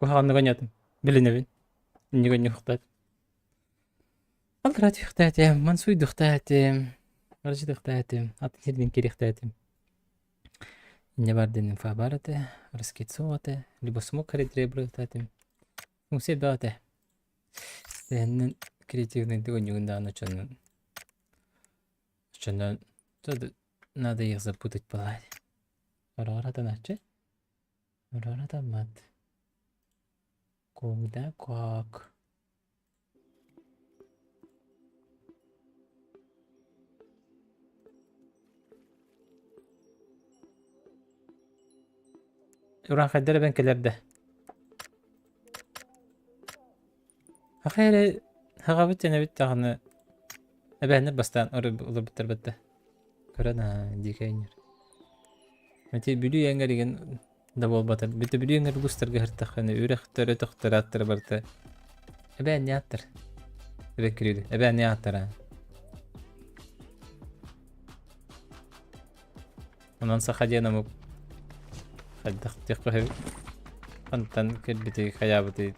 Куһаҕаннык оонньоотум. Билинэбин. Инньэ гынньуохтаат. Аллара түһүөхтээтим, мансуйдуохтаатым, арчытыахтаатым, атын сирдэн кириэхтээтим. Инньэ бар диэн инфа баар этэ, раскидсуох этэ, либо смог харидреебырыахтаатым. Функция элбэх этэ. Тэһэннэн креативнайдык оонньуугун даҕаны оччонон оччонон надо их запутать была. Ороҕор хатанааччы? Ороҕор хатаммат. Когда как? Урааҥхайдар эбэн кэлэр да. Аха эрэ хаҕабыт тэнэбит даҕаны эбээннэр бастаан олорбуттар батта. Көрөн аа дикэйнер. Ити Бүлүү эҥэригин да буолбатар. Бүтэ Бүлүү эҥэр улуустарга сыртаххына үрэхтэр, өтөхтөр ааттара барыта эбээнни ааттар. Эбээн кирилли. Эбээнни ааттара. Онон саха диэн омук хайдах диэххэ сөбүй? Хантан кэлбитий, хайаабытый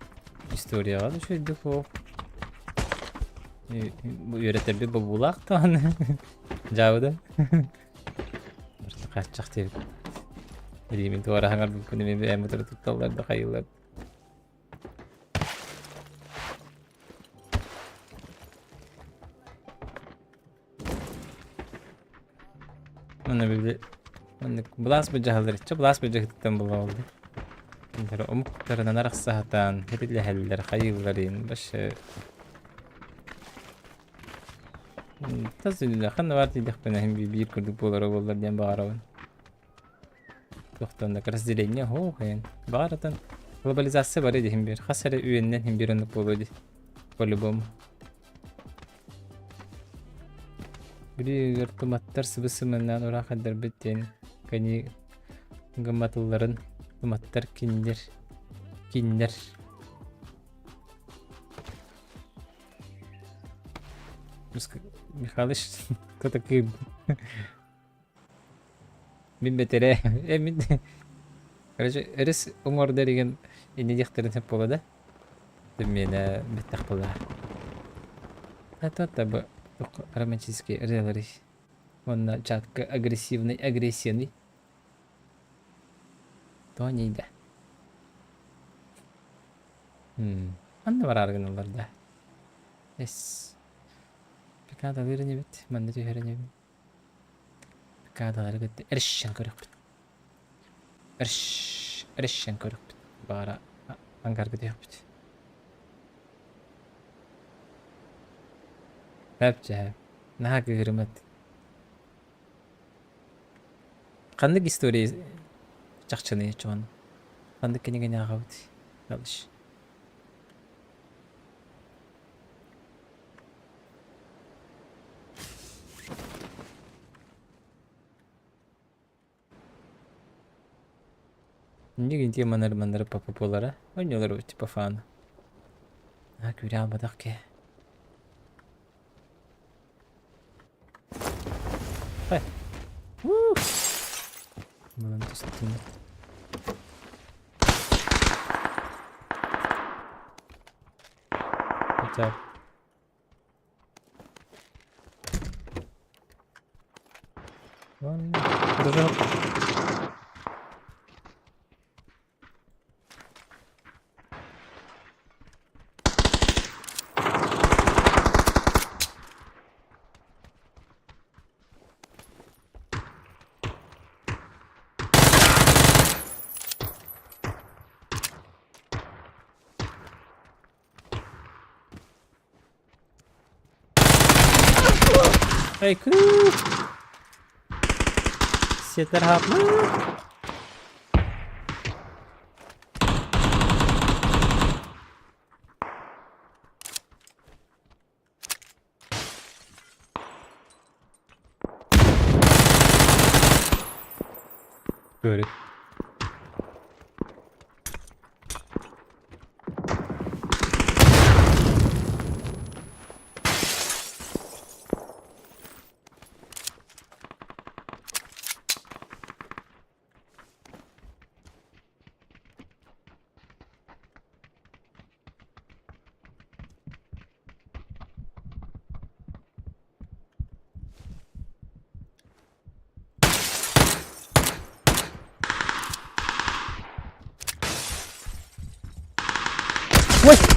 историяҕа да үчүгэйдик суох. Үөрэтэрбит бобуулаах даҕаны. Дьаабы да. Барыта хааччах диэбит. Илиимин туора хаҥарбыппын эмиэ бэйэм утары тутталлар да хайыылар. Манна били маннык былаас былдьаһаллар иччэ былаас былдьаһыттан буолла Кинилэр омуктарынан арахсаһатаан хэрилэһэллэр хайыылларын вообще тас үлэ ханна баар тиийдэхпинэ иһин биир курдук буолара буоллар диэн баҕарабын. Туохтан да разделение оһох эн. Баҕаратан глобализация бары диһин биир хас эрэ үйэннэн иһин биир оннук буолуо дии. По-любому. Билигэр туматтар сыбыс-сымынаан ураахайдарбыт диэн кани гымматылларын туматтар кинилэр кинилэр Михалыч, кто такой? Мин бэтэрээ. Э, мин... Короче, өрүс уҥуордар игин инньэ диэхтэрин сөп буолла да? Миэнэ бэттэх буолла. А то бу романтический ырыалары уонна чатка агрессивный агрессияны то нейда. Манна бараары гыналлар да. Эс. Пикадалыыр инибит, манна түһэр инибит. Пикадалары кытта эршен көрүөхпүт. Эрш, эршен көрүөхпүт. Баара ангарга түһүөхпүт. Хэп чэ. Наһаа кыыһырымат. Ханнык история чахчыный чуган? Ханнык кинигэни ааҕабыт? Алыш. Инник теманар маннары папа буолара. Оонньуулар типа фан. А күрэ албатах ке. Хай. Булан түстүм. Хотя Вон, дружок. Эй, күү! Сиэтэр хааппыт. Böyle. Ой!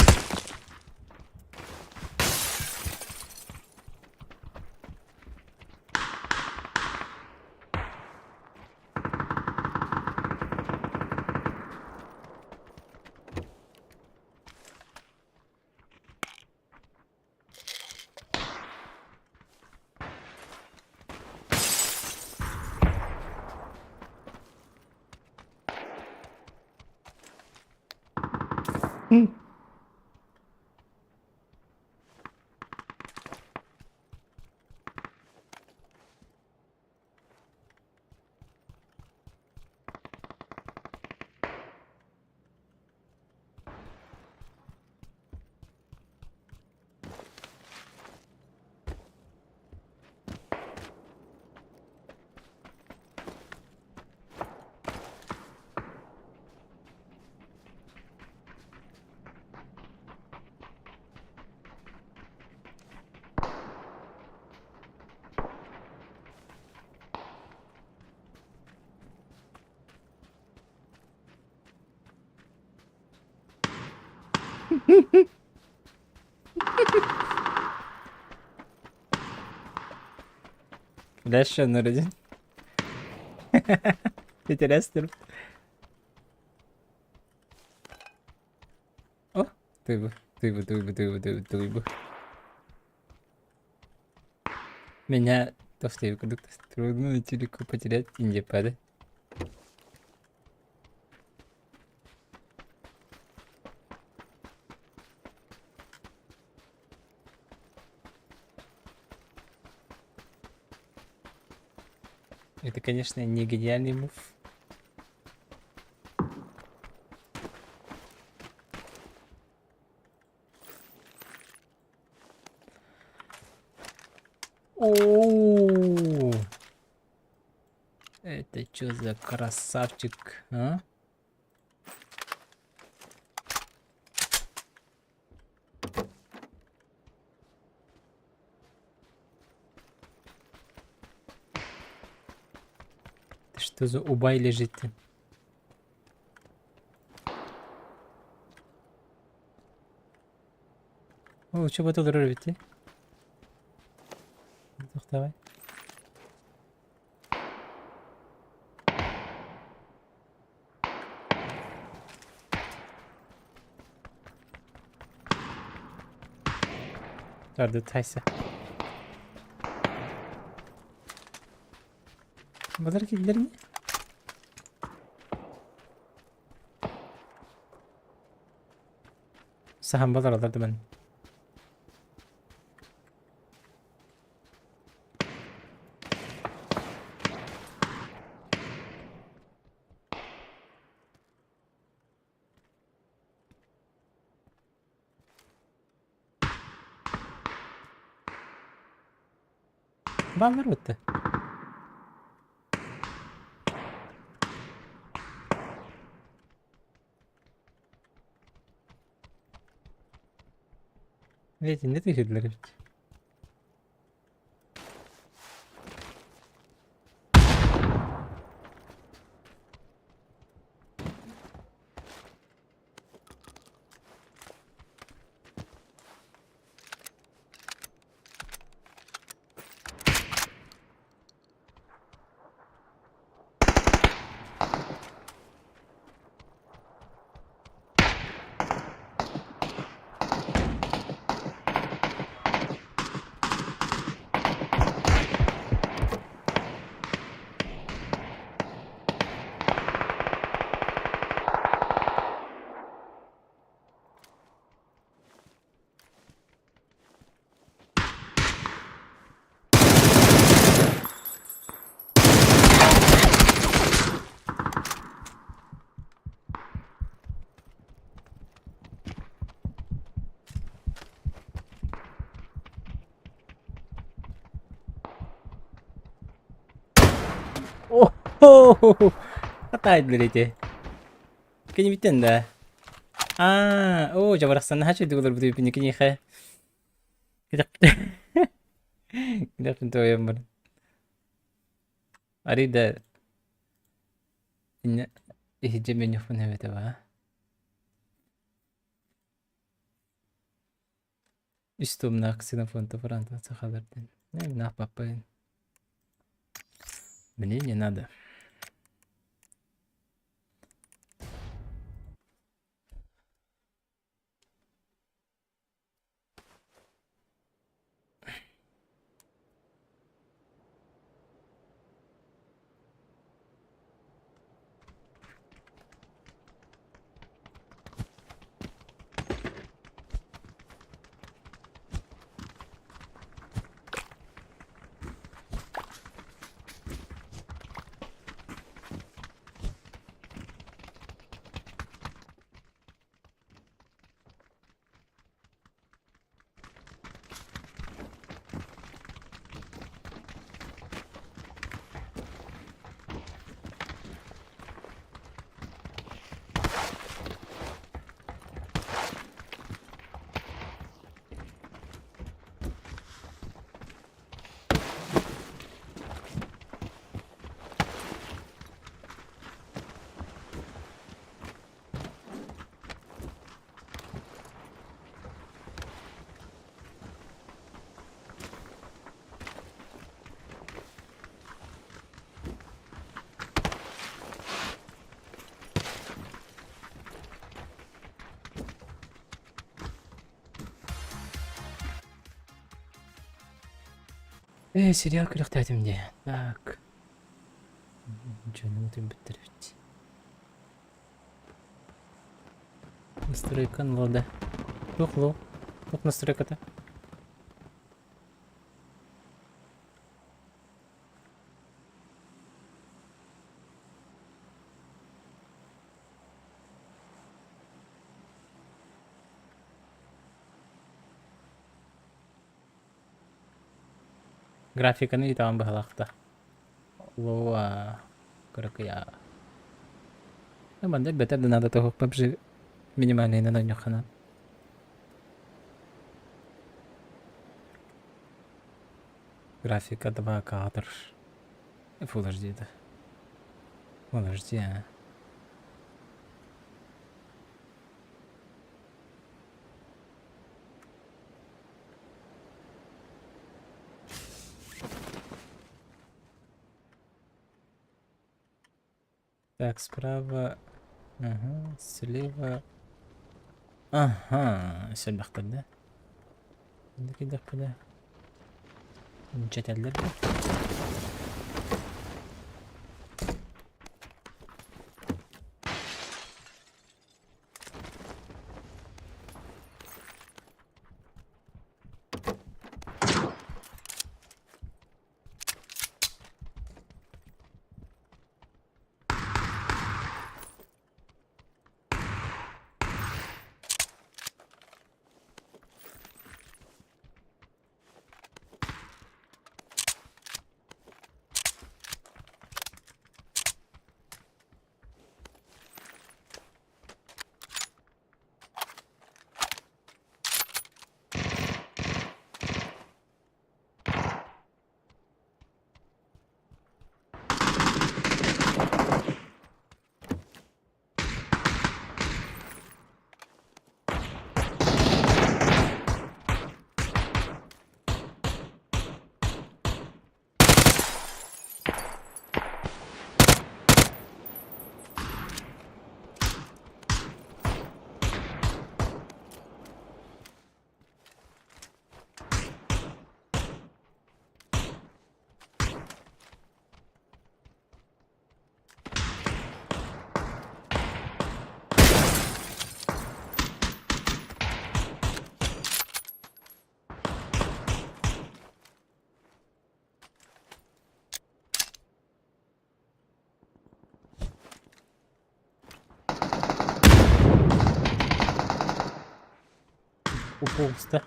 Дальше 0-1. Интересно. О, ты бы, ты бы, ты бы, ты бы, ты бы, ты бы. Меня то, что я трудно найти легко потерять индипады. Это, конечно, не гениальный move. О, Это что за красавчик, а? Это что за убай лежит? О, что бы тут робите? Давай. Тарды тайса. Балар киллерни? Сахан балар аларды мен. Баллар бітті. Видите, не тыхыдлар эбит. О, Хатайдылар ити. Кини бүттен да. Аа, оо, жабарахсан хачы дугулар буту пини кинихэ. Кидак тоем бар. Арида инне ихиже меню фун хебете ба. Үстумна ксенофонта франта сахалардын. Не на папа. Мне не надо. Сериал күрөхтәтим де. Так. Жөнүм бүтүрүт. Настройка лода. Тухлу. Тух настройка-то. Графиканы ыытаҕын быһалаахта. Лоа кыракыйа. Манна бэтэр да надо того PUBG минимальныйынан оонньуохханан. Графика 2 кадр. Full HD да. Full HD, а. Так, справа. Ага, слева. Ага, сэлбэхтэр да. Киирдэхпинэ дьэтэллэр да. Уползта.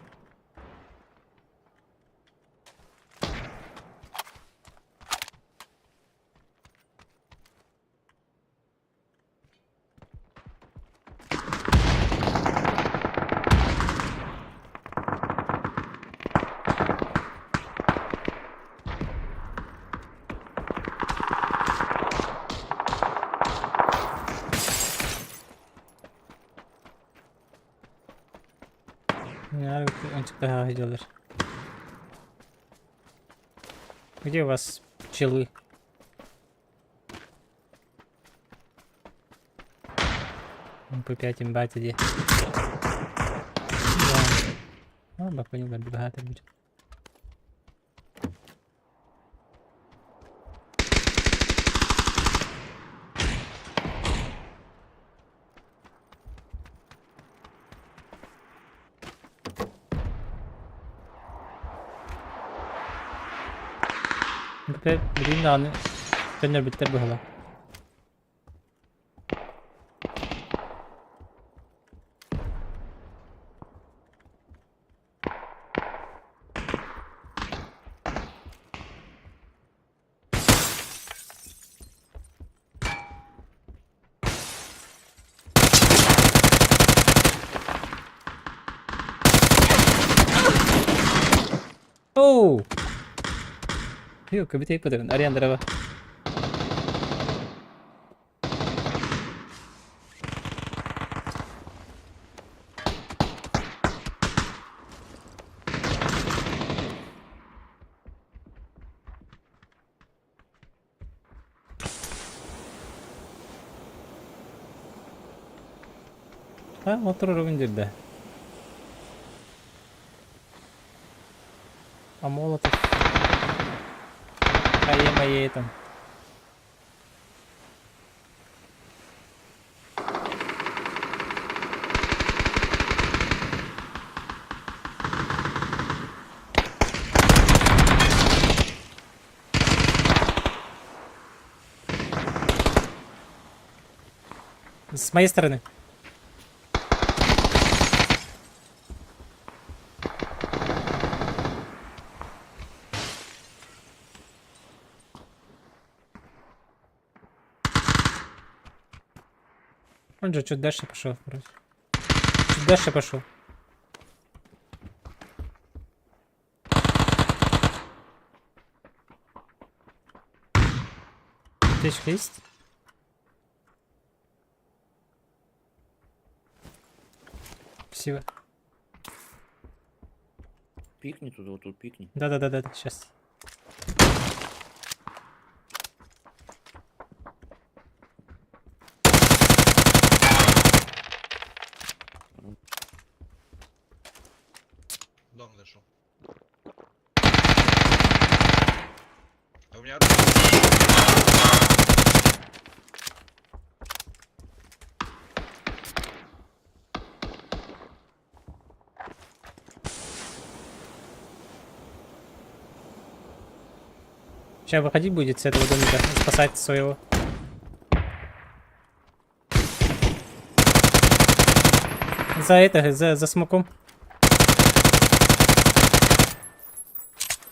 Ончуктаах Где у вас пчелы? МП5 имба дии. Да. А, понял, богато будет. Билигин даҕаны төннөрбүттэр быһыылаах. Оу! Юка, битей пытырын, Ариандра. А, моторун диирдэ. А молотов? Хайе моей там. С моей стороны. Он же чуть дальше пошел, вроде. Чуть дальше пошел. Аптечка есть? Спасибо. Пикни туда, вот тут пикни. Да-да-да-да, сейчас. Дом зашел. А у меня Сейчас выходить будет с этого домика, спасать своего. За это, за смоком.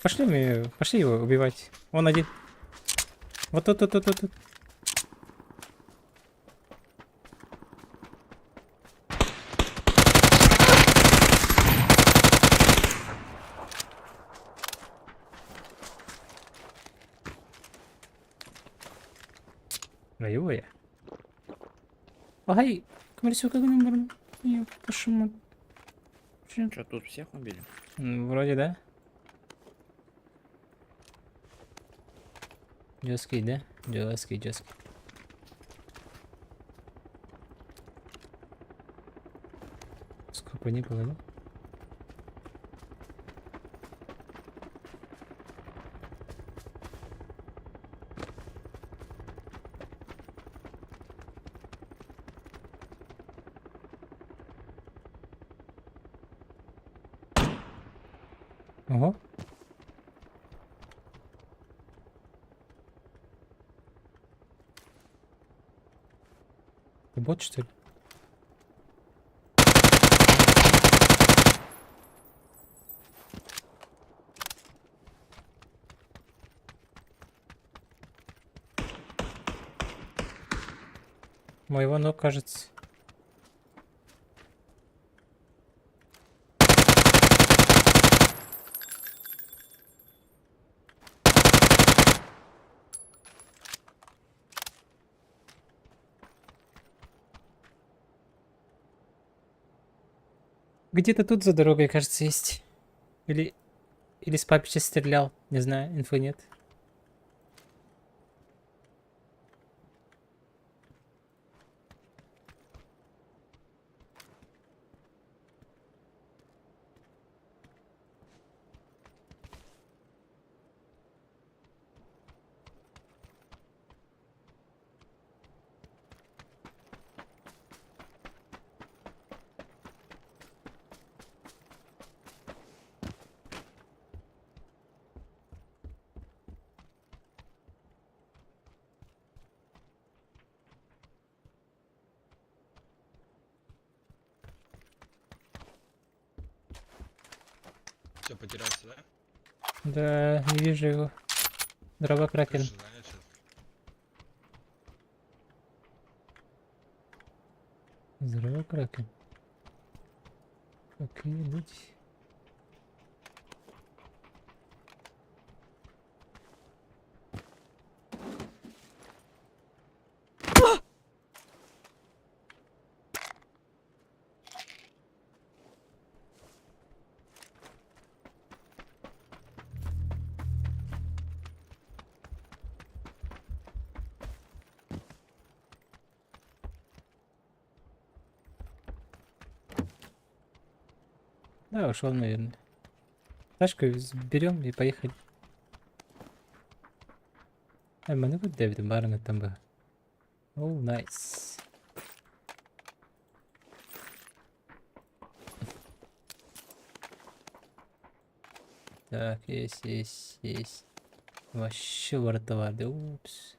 Пошли мы, пошли его убивать. Он один. Вот тут, тут, тут, тут, тут. Воює. Ай, коммерсюка номер. Я пошуму. Что, тут всех убили? Вроде да. Жесткий, да? Жесткий, жесткий. Сколько не было, да? Ого. Ты бот, что ли? Моего ног, кажется. Где-то тут за дорогой, кажется, есть. Или с папича стрелял. Не знаю, инфы нет. Все, потерялся, да? Да, не вижу его. Дрова Кракен. Крышу занять сейчас. Здорово, Кракен. Какие люди. Да, ушел, наверное. Тачку берем и поехали. Ай, мы вот Дэвид Барна там был. О, nice. Так, есть, есть, есть. Вообще вартовали. Упс.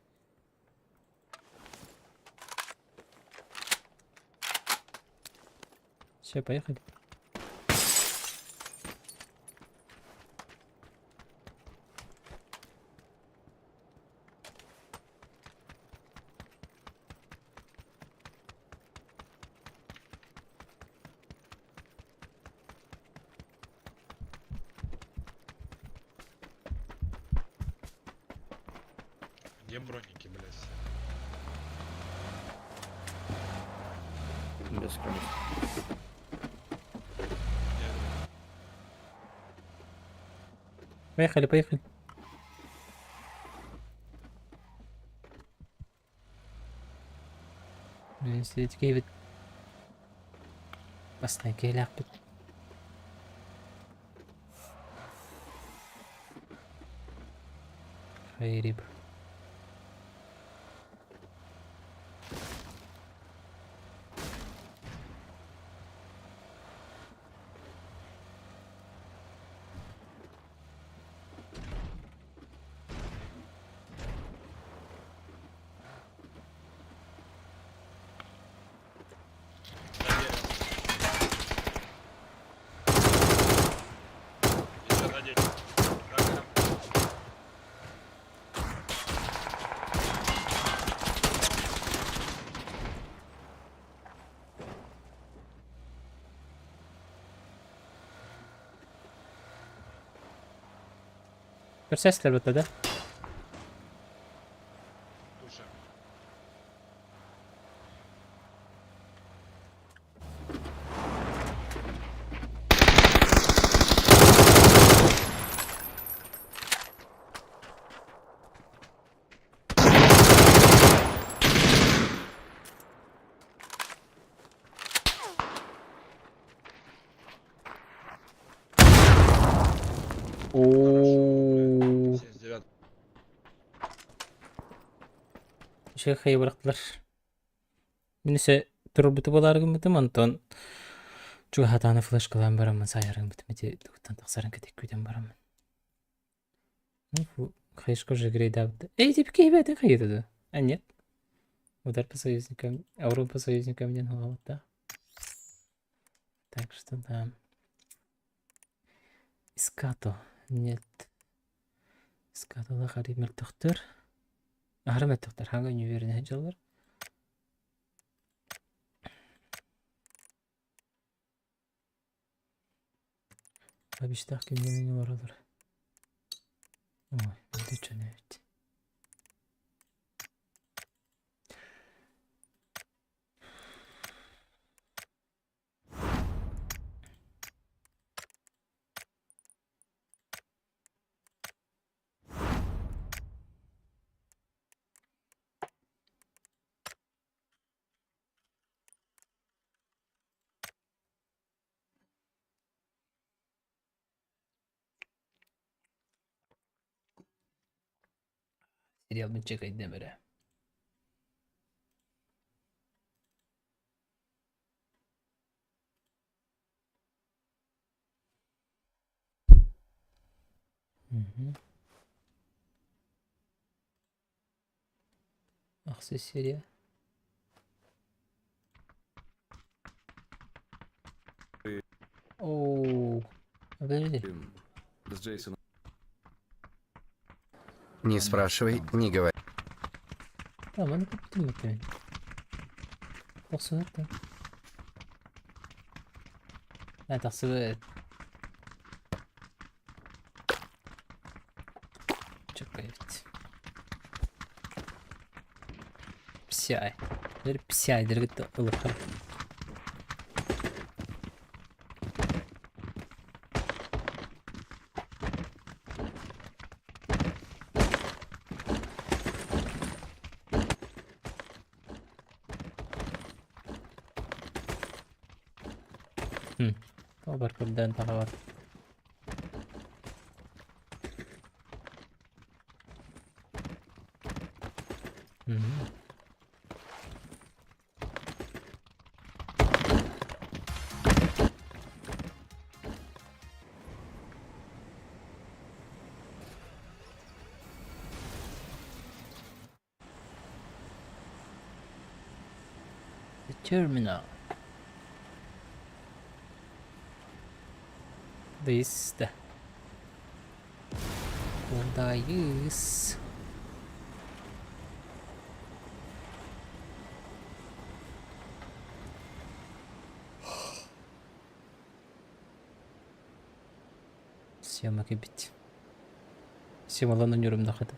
Все, поехали. Где броники, блядь? Без колес. Где? Поехали, поехали. Светкевит. Бастай келяқпыт. Хайрип. На дереве. Еще на дереве. Раком. Көрсәсілер бітті да? Душа. О, 79. Şey хайы bıraktılar. Минесе турбуту болар гыммытым Антон. Чугахатаны флешкалан барамын саярын битмете тугтан тахсарын кетек күден барамын. Ну, фу, хаешка уже грейдабты. Эй, типа кейбет, хайды. А нет. Удар по союзникам, а урон по союзникам не да. Так что да. Искато. Нет. Искато да харib мөлтөхтөр. Ахара мөлтөхтөр. Ханга универіне жалар. Бабиштах кимден бар олар. Ой, менде чөнөт. Сериал мен чекай демере. Мгм. Ахсы серия. Оу, подожди. С Джейсоном. Не спрашивай, не говори. Tamam, onu kapatayım bakayım. Тахсыбыт. Да, тахсыбыт. Чекает. Псяй. Бер псяй дергит ылыхар. Бар көрдөн таға бар. Мгм. The terminal. Buradayız da. Buradayız. Съемок бит. Съемаланан yorumda hadi.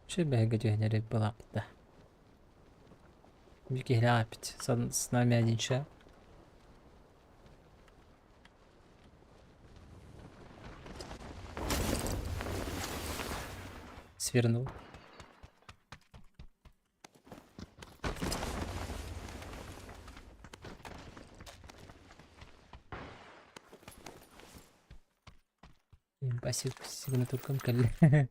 Сүбэһигэ түһэнэри былаапта. Биир киһилээх эппит. С нами один человек. Свернул. Пассив сигнатуркам кэллэ.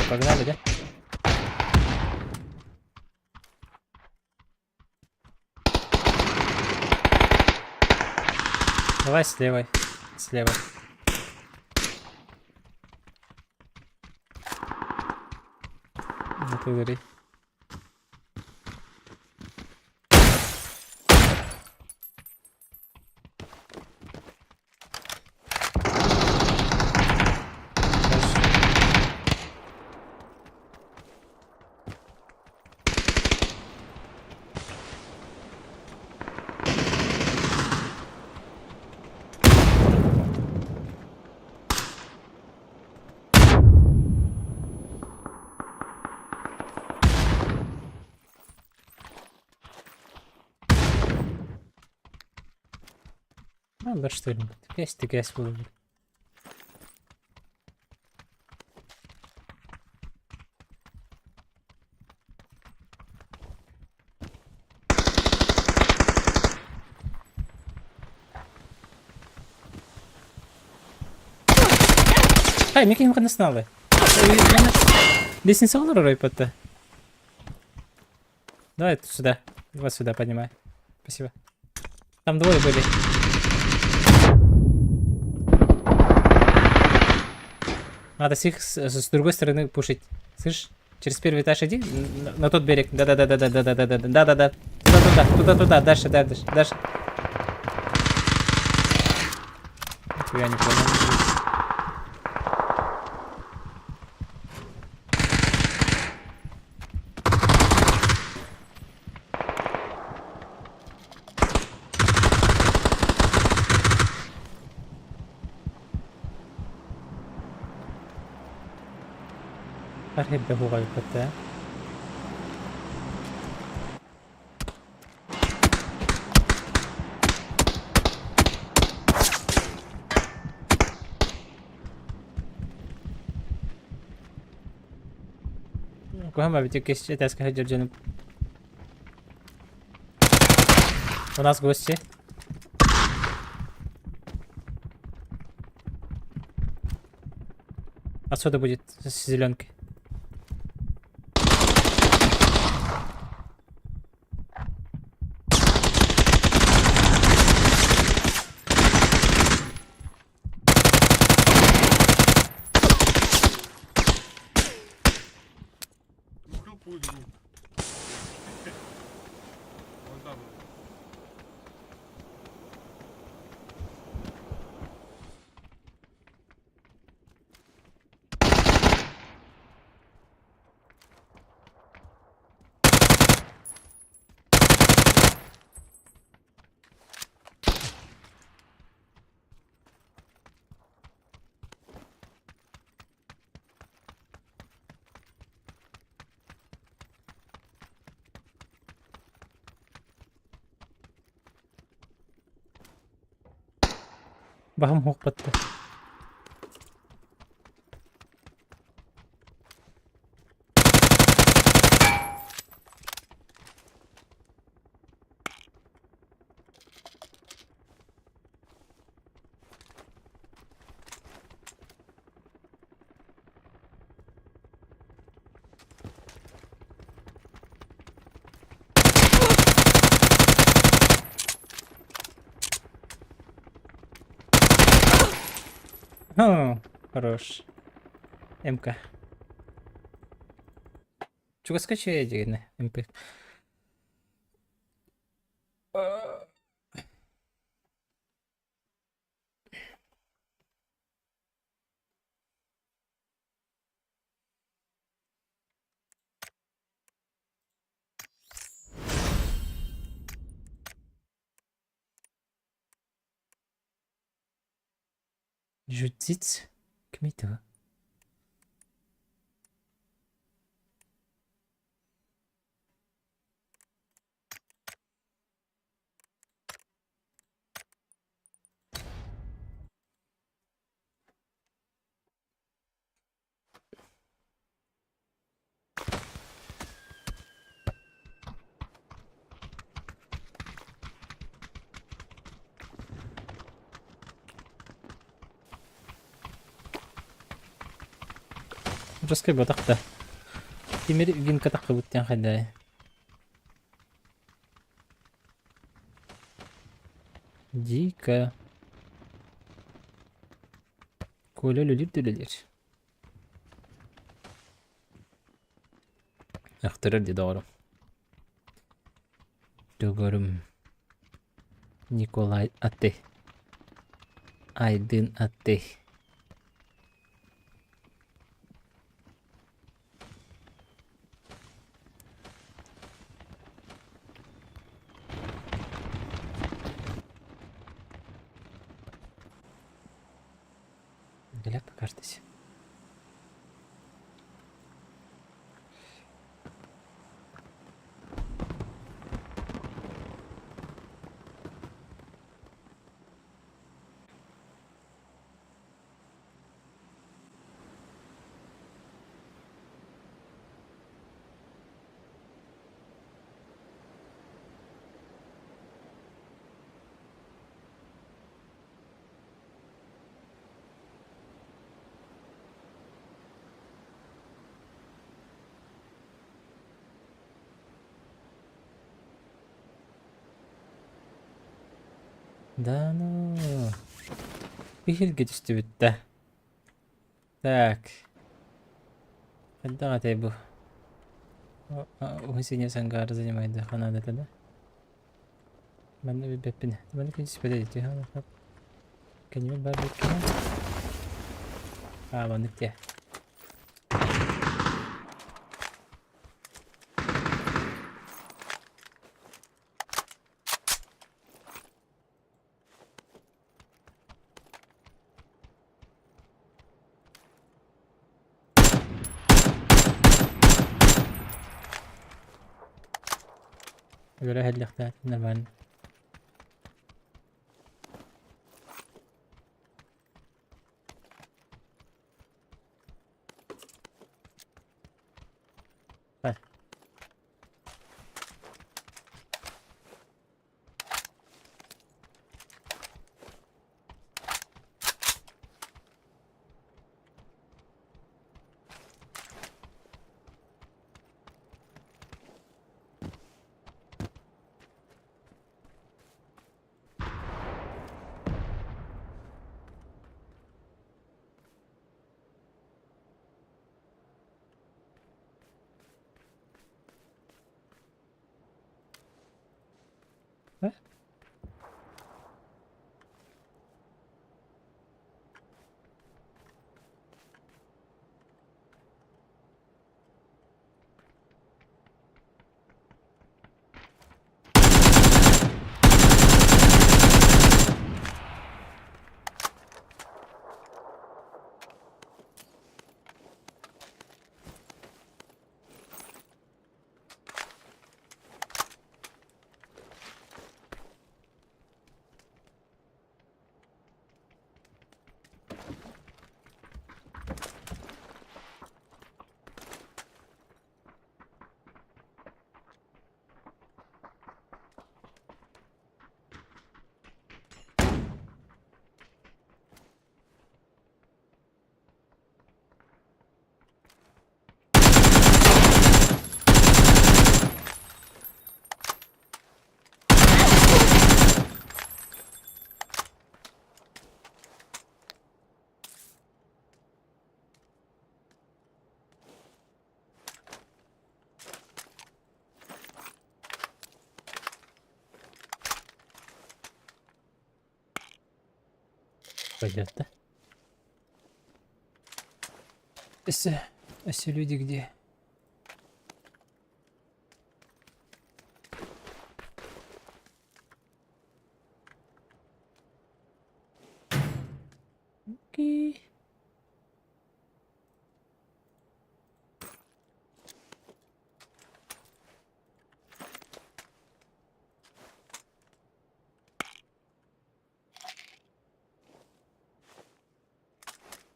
Погнали, да? Давай с левой. Слева. Ну ты говори. Аллар что ли? Тикээс буолбут. Хай, мин киһим ханна Лестница олорор ойпатта. Давай сюда. Давай сюда поднимай. Спасибо. Там двое были. Надо с их с другой стороны пушить. Слышь? Через первый этаж иди, на тот берег. Да-да-да-да-да-да-да-да-да-да-да. Туда-туда, туда-туда, дальше, дальше, дальше. Я не понял. Архиппе Kunhan mä piti pitäisikö сылдьар У нас гости. Отсюда будет с зеленки. Пульку. Вон там. Баһым хук батты. О, хорош. МК. Чугаска чэй дигэнэ МП. Жутиц кмитова. Жесткай ботах да. Тимир винка таххыбыт диэн хайдай. Дико. Коля үлэлиир да үлэлиир. Ахтырар дии доҕорум. Доҕорум Николай Аты. Айдын Аты. Глеб, покажитесь. Да ну. Биһиргэ түстүбүт да. Так. Хайдах этэй бу? Уһун синий сангары занимает да Канадата да? Манна билбэппин. Манна күн түспэтэ дии. Кэннибэр баар буолкина. Аа, маннык дии. Өлөрө иһэллэхтээх нормально. Бар. Пойдет, да? Өссө, өссө люди где? Окей.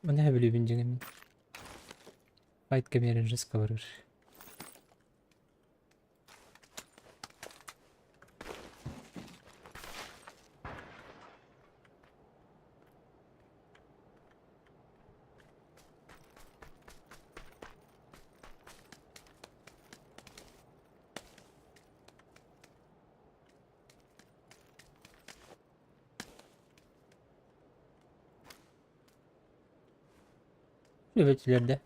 Маны сөбүлүүбүн дьиҥэ мин. Файт кэмиэрин жестко барар. Любитель, да?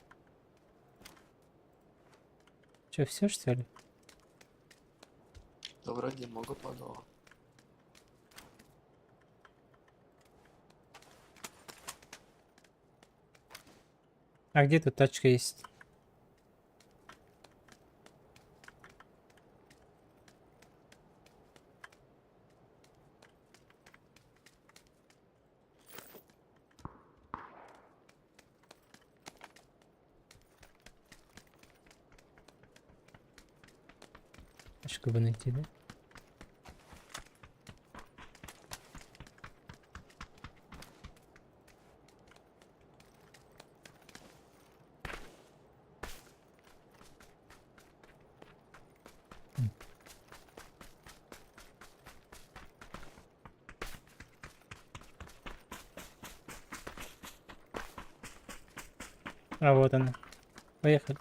Че, все что ли? Да вроде много падало. А где тут тачка есть? Тачку бы найти, да? А вот она. Поехали.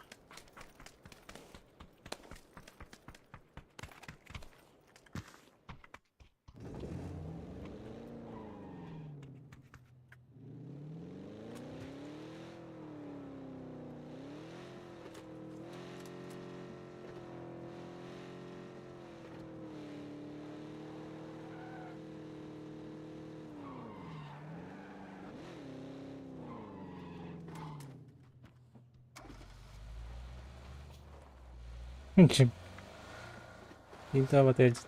Инта вот эти.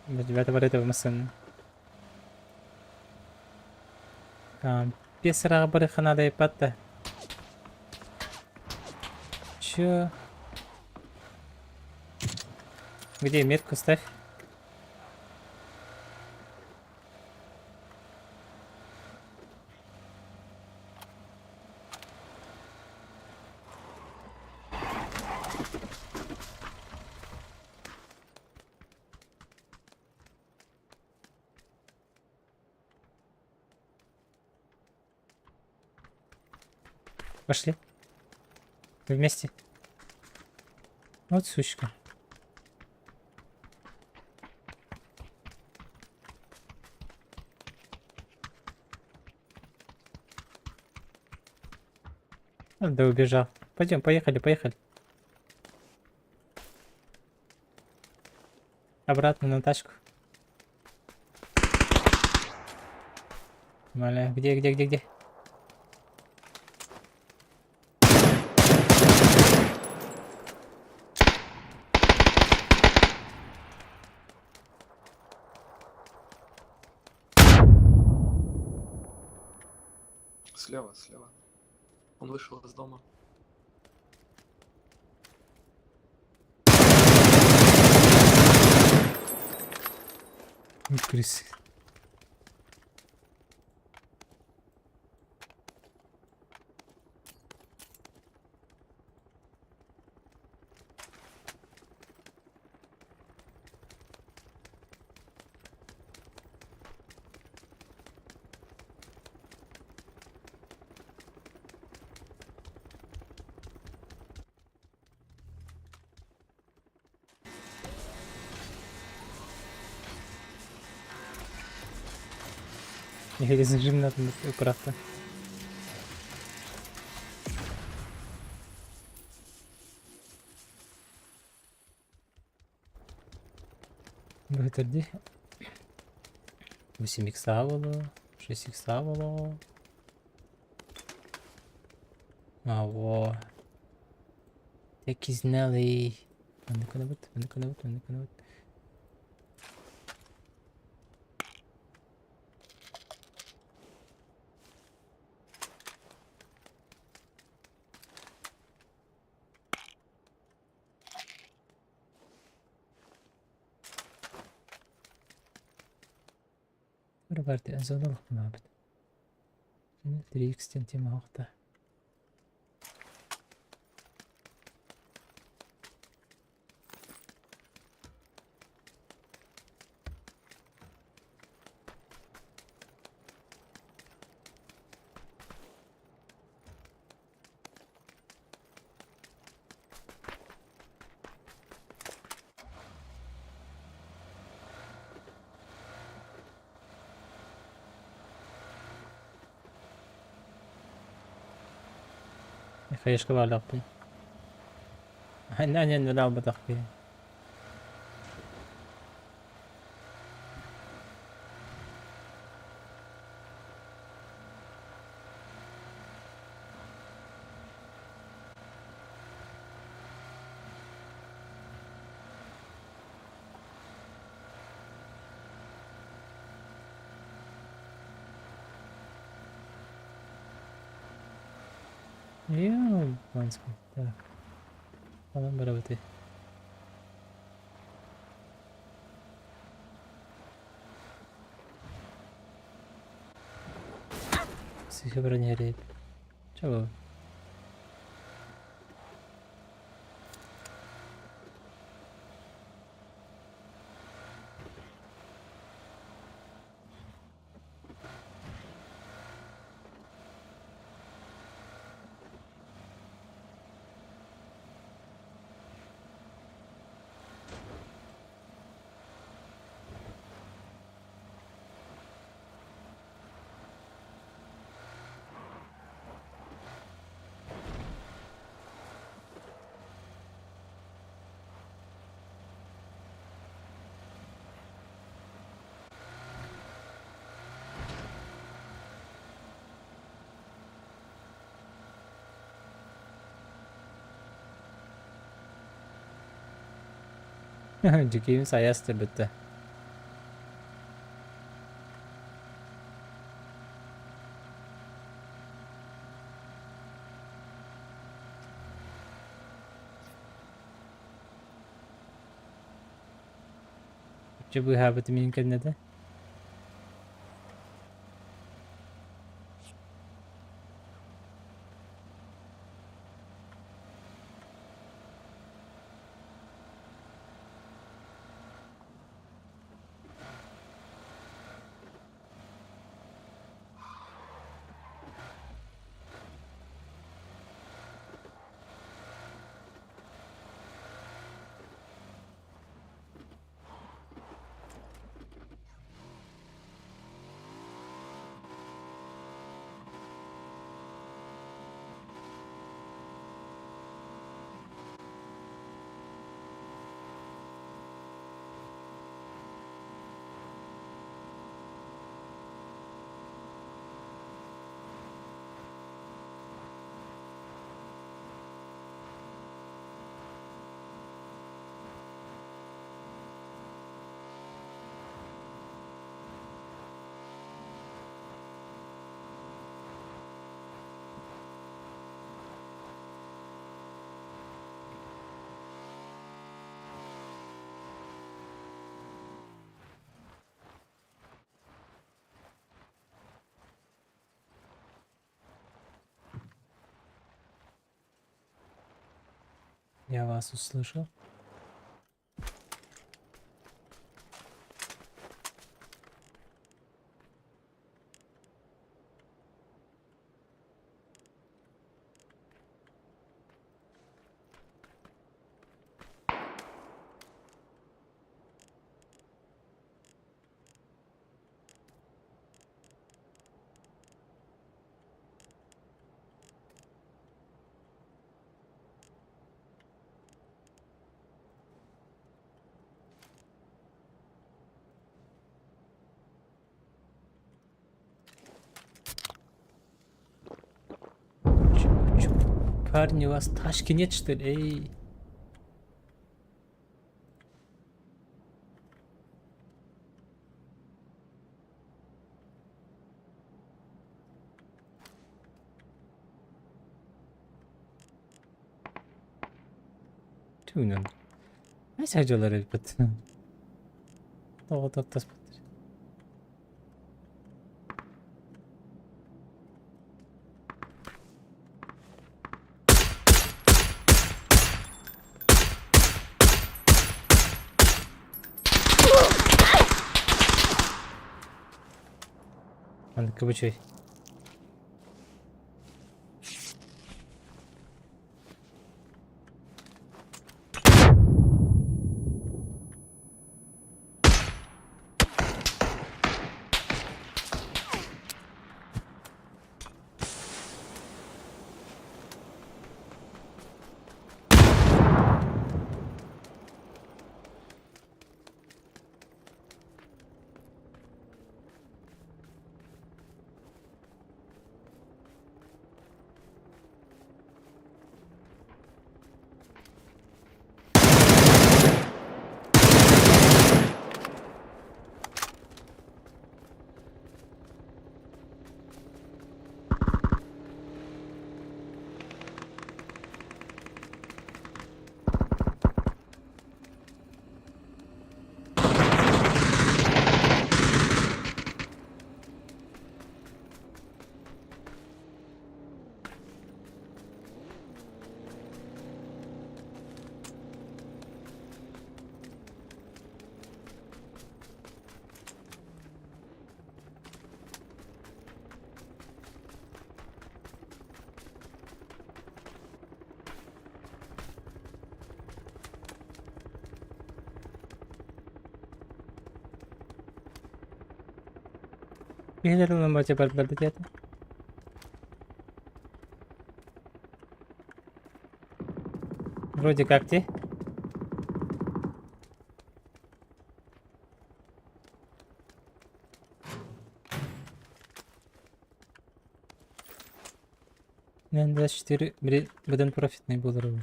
Ребята, вот этого машины. Песара барыхана ипатта. Чё? Где метку ставь? Пошли. Вместе. Вот сучка. А, да убежал. Пойдем, поехали, поехали. Обратно на тачку. Маля, где, где, где, где? Слева, слева. Он вышел из дома. Крысы. Режим надо аккуратно. Бөтөрдү. 8 икс было. 6 икса боло. А, во. Текизнелый. Маннык гынабыт, маннык гынабыт, маннык гынабыт. Барты зоналык 3x диэн тема оҕото. Хаешка баалаахпын. Анньан албатах киһи. Ёбанский. Так. Онон барабыты. Сыха бронерит. Чего? Диким саясты бітті. Чыбыһаабыт мин кэннэтэ. Я вас услышал. Парни, у вас тачки нет, что ли? Эй. Түүнэн. Айсаажалар элбэт. Тоҕо таптаспыттар. Маннык кыбычый. Киһилэр ылан бача барбар диэтэ. Вроде как ты. Мен 24 били быдан профитный буолар ол.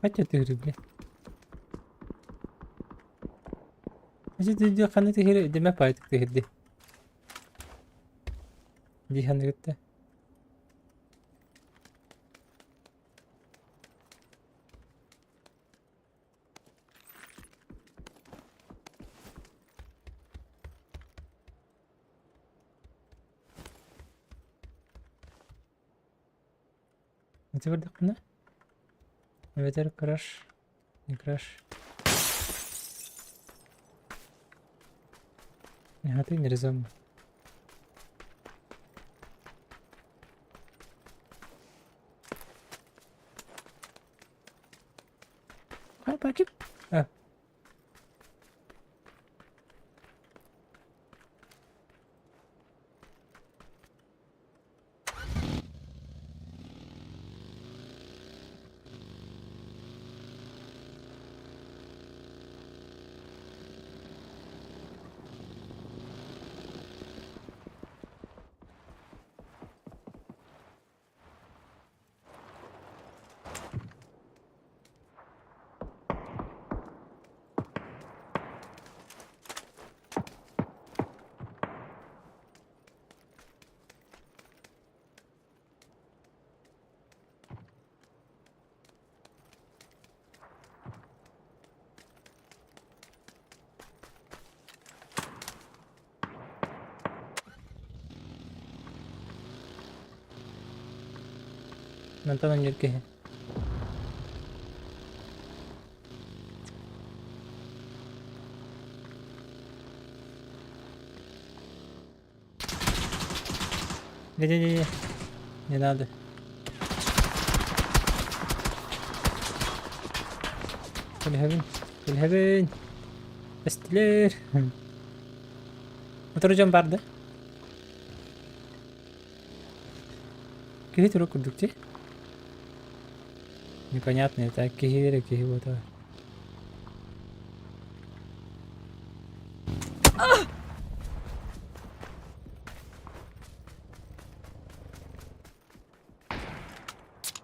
Хотя ты бля. Ханна тыһыр деме пайтык тыһырди. Ди ханныгытта. Ити көрдөхпүнэ эбэтэр краш, не краш. Ага, не резонно. Хай, пакип. А. Мантан анньар киһи. Не-не-не-не. Не надо. Кэлиһэбин. Кэлиһэбин. Эстилэр. Утары дьон бар да? Киһи турук курдук дии. Непонятно, это киһи эрэ киһи буолта.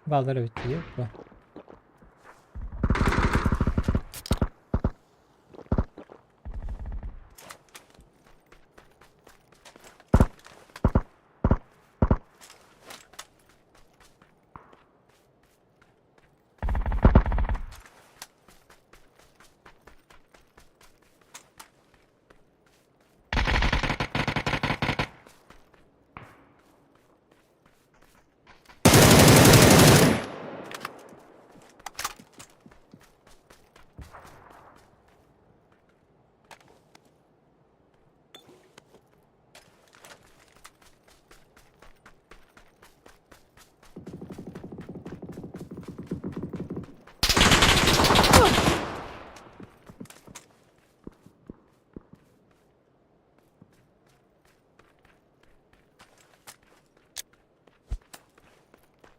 Бааллар эбит дии, бу.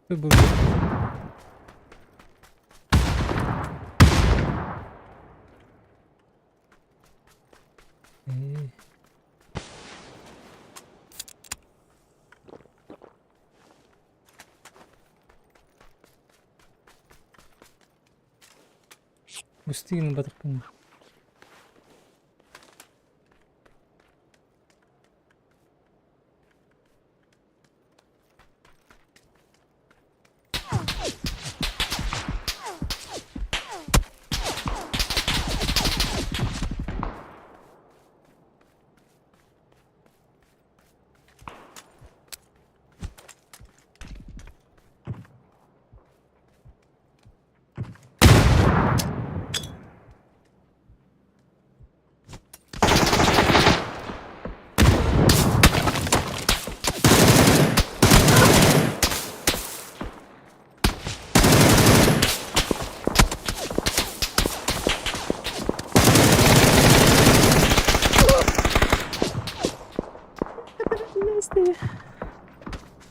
Бу Густыгын батыкпын.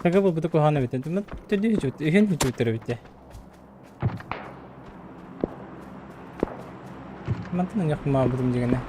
Сага буолбута куһаҕан эбит. Иһин үчүгүттэр эбит дии. Мантан ыньах маабытым дигэнэ.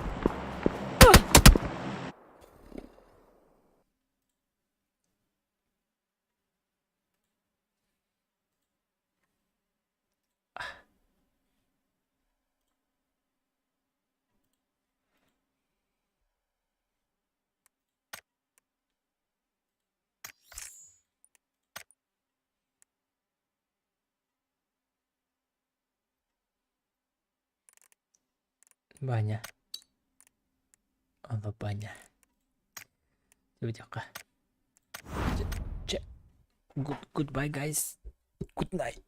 Баня. Ала баня. Диэбитэххэ. Чэ. Good, goodbye guys. Good night.